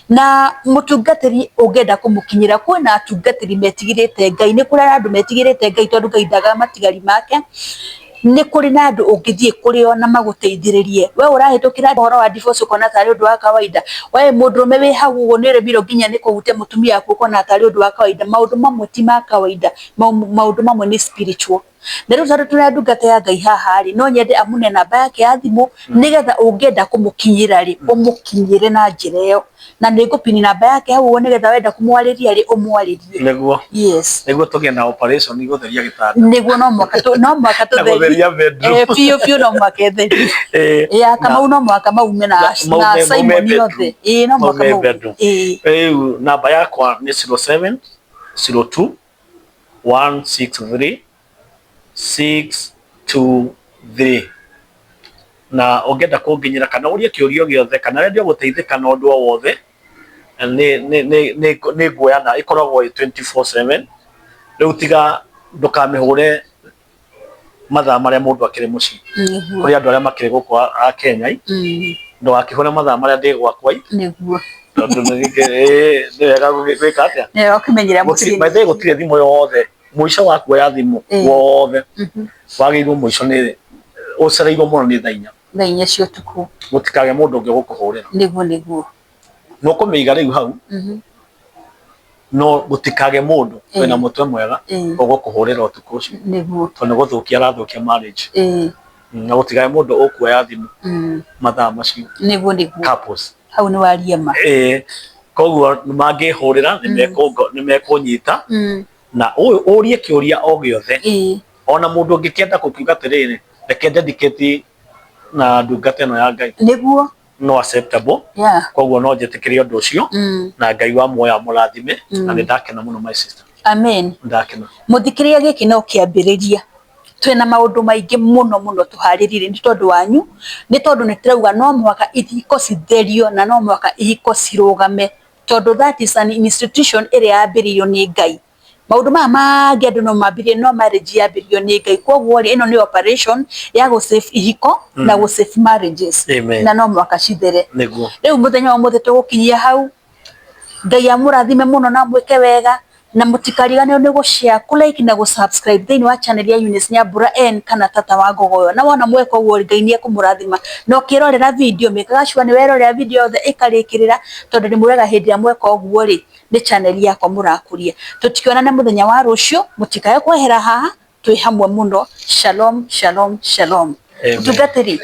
S2: Na mũtungatĩri ũngĩenda kũmũkinyĩra, kwĩna atungatĩri metigĩrĩte Ngai, nĩ kũrĩ andũ metigĩrĩte Ngai tondũ Ngai ndagaga matigari make, nĩ kũrĩ na andũ ũngĩthiĩ kũrĩ o na magũteithĩrĩrie. We ũrahĩtũkĩra ũhoro wa divorce ũkona tarĩ ũndũ wa kawaida, we mũndũrũme wĩ hau ũguo nĩ ũremirwo nginya nĩ kũhutia mũtumia waku ũkona tarĩ ũndũ wa kawaida, maũndũ mamwe ti ma kawaida, maũndũ mamwe nĩ spiritual. Na rĩu tondũ twĩna ndungata ya Ngai haha rĩ, no nyende amũne namba yake ya thimũ, nĩgetha ũngĩenda kũmũkinyĩra rĩ, ũmũkinyĩre na njĩra ĩyo. Na nĩ ngũpini namba yake hau ũguo nĩgetha wenda kũmwarĩria rĩ, ũmwarĩrie.
S1: Nĩguo.
S2: Yes.
S1: Nĩguo tũgĩe na operation gũtheria gĩtanda.
S2: Nĩguo no mũhaka no mũhaka
S1: tũtherie. Na gũtheria bedroom.
S2: Eh, biũ biũ no mũhaka ĩtherio.
S1: Eh,
S2: Ya Kamau no mũhaka maume na na Simon othe. Ĩĩ no mũhaka maume.
S1: Ĩĩ. Rĩu namba yakwa nĩ 07 02 163 623. Na ũngĩenda kũnginyĩra kana ũrie kĩũria o gĩothe kana wende gũteithĩka na ũndũ o wothe, nĩ nguoya na ĩkoragwo ĩ 24/7. Rĩu tiga ndũkamĩhũre mathaa marĩa mũndũ akĩrĩ mũciĩ. Kũrĩ andũ arĩa makĩrĩ gũkũ a Kenya ĩ, ndũgakĩhũre mathaa marĩa ndĩ gwakwa ĩ.
S2: Nĩguo.
S1: Tondũ nĩ wega gwĩka atĩa?
S2: Nĩ wega kũmenyera mũciĩ.
S1: By the way gũtirĩ thimũ yothe, mũico wa kuoya thimũ wothe wagĩrĩirwo mũico nĩ ũcereirwo mũno nĩ thaa inya.
S2: Thaa inya cia ũtukũ.
S1: Gũtikagĩe mũndũ ũngĩ ũgũkũhũrĩra.
S2: Nĩguo nĩguo.
S1: Nĩ ũkũmĩiga rĩu hau, no gũtikagĩe mũndũ wĩna mũtwe mwega ũgũkũhũrĩra ũtukũ ũcio.
S2: Nĩguo.
S1: Tondũ nĩ gũthũkia arathũkia marriage. Na gũtikagĩe mũndũ ũkuoya thimũ mathaa macio.
S2: Nĩguo nĩguo.
S1: Couples.
S2: Hau nĩ waria ma.
S1: Ĩĩ, koguo mangĩhũrĩra nĩ mekũnyita na ũrie kĩũria o gĩothe. Ona mũndũ ũngĩkĩenda gũkiuga atĩrĩrĩ, reke dedicate na ndungata ĩno ya Ngai.
S2: Nĩguo.
S1: No acceptable. Koguo no njĩtĩkĩre ũndũ ũcio na Ngai wa muoyo amũrathime na nĩ ndakena mũno my sister.
S2: Amen.
S1: Ndakena.
S2: Mũthikĩrĩria gĩkĩ no kĩambĩrĩria. Twĩna maũndũ maingĩ mũno mũno tũharĩrĩirie nĩ tondũ wanyu, nĩ tondũ nĩ tũrauga no mũhaka ihiko citherio na no mũhaka ihiko cirũgame, tondũ that is an institution ĩrĩa yambĩrĩirio nĩ Ngai. Maũndũ maya mangĩ andũ no mambĩrĩrie no marriage yambĩrĩirio nĩ Ngai. Koguo rĩ, ĩno nĩ operation ya gũ save ihiko na gũ save marriages.
S1: Amen.
S2: Na no mũhaka cithere.
S1: Nĩguo.
S2: Rĩu mũthenya wa ũmũthĩ tũgũkinyia hau. Ngai amũrathime mũno na amwĩke wega na mũtikariganĩrwo nĩ gũ share, kũ like na gũ subscribe thĩinĩ wa channel ya Eunice Nyambura N kana Tata wa Ngogoyo. Na wona mweka ũguo Ngai nĩ ekũmũrathima. Na ũkĩrorera video mĩkaga sure nĩ werorera video yothe ĩkarĩkĩrĩra tondũ nĩ mwega hĩndĩ ĩrĩa mweka ũguo rĩ, nĩ channel yakwa mũrakũria. Tũtikĩonane mũthenya wa rũciũ, mũtikae kwehera haha, twĩ hamwe mũno. Shalom, shalom, shalom. Mũtungatĩri,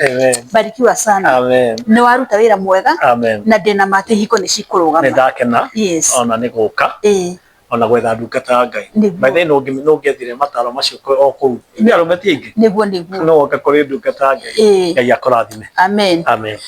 S2: barikiwa sana.
S1: Amen.
S2: Nĩ waruta wĩra mwega.
S1: Amen.
S2: Na ndĩna ma atĩ ihiko nĩ cikũrũgama.
S1: Nĩ ndakena.
S2: Yes.
S1: Ona nĩ gũka.
S2: Ĩĩ.
S1: Ona gwetha ndungata ya Ngai.
S2: Nĩguo.
S1: By the way no ũngĩethire mataro macio o kũu. Nĩ arũme ti aingĩ.
S2: Nĩguo nĩguo.
S1: No woke kũrĩ ndungata ya Ngai.
S2: Ĩĩ.
S1: Ngai akũrathime.
S2: Amen.
S1: Amen.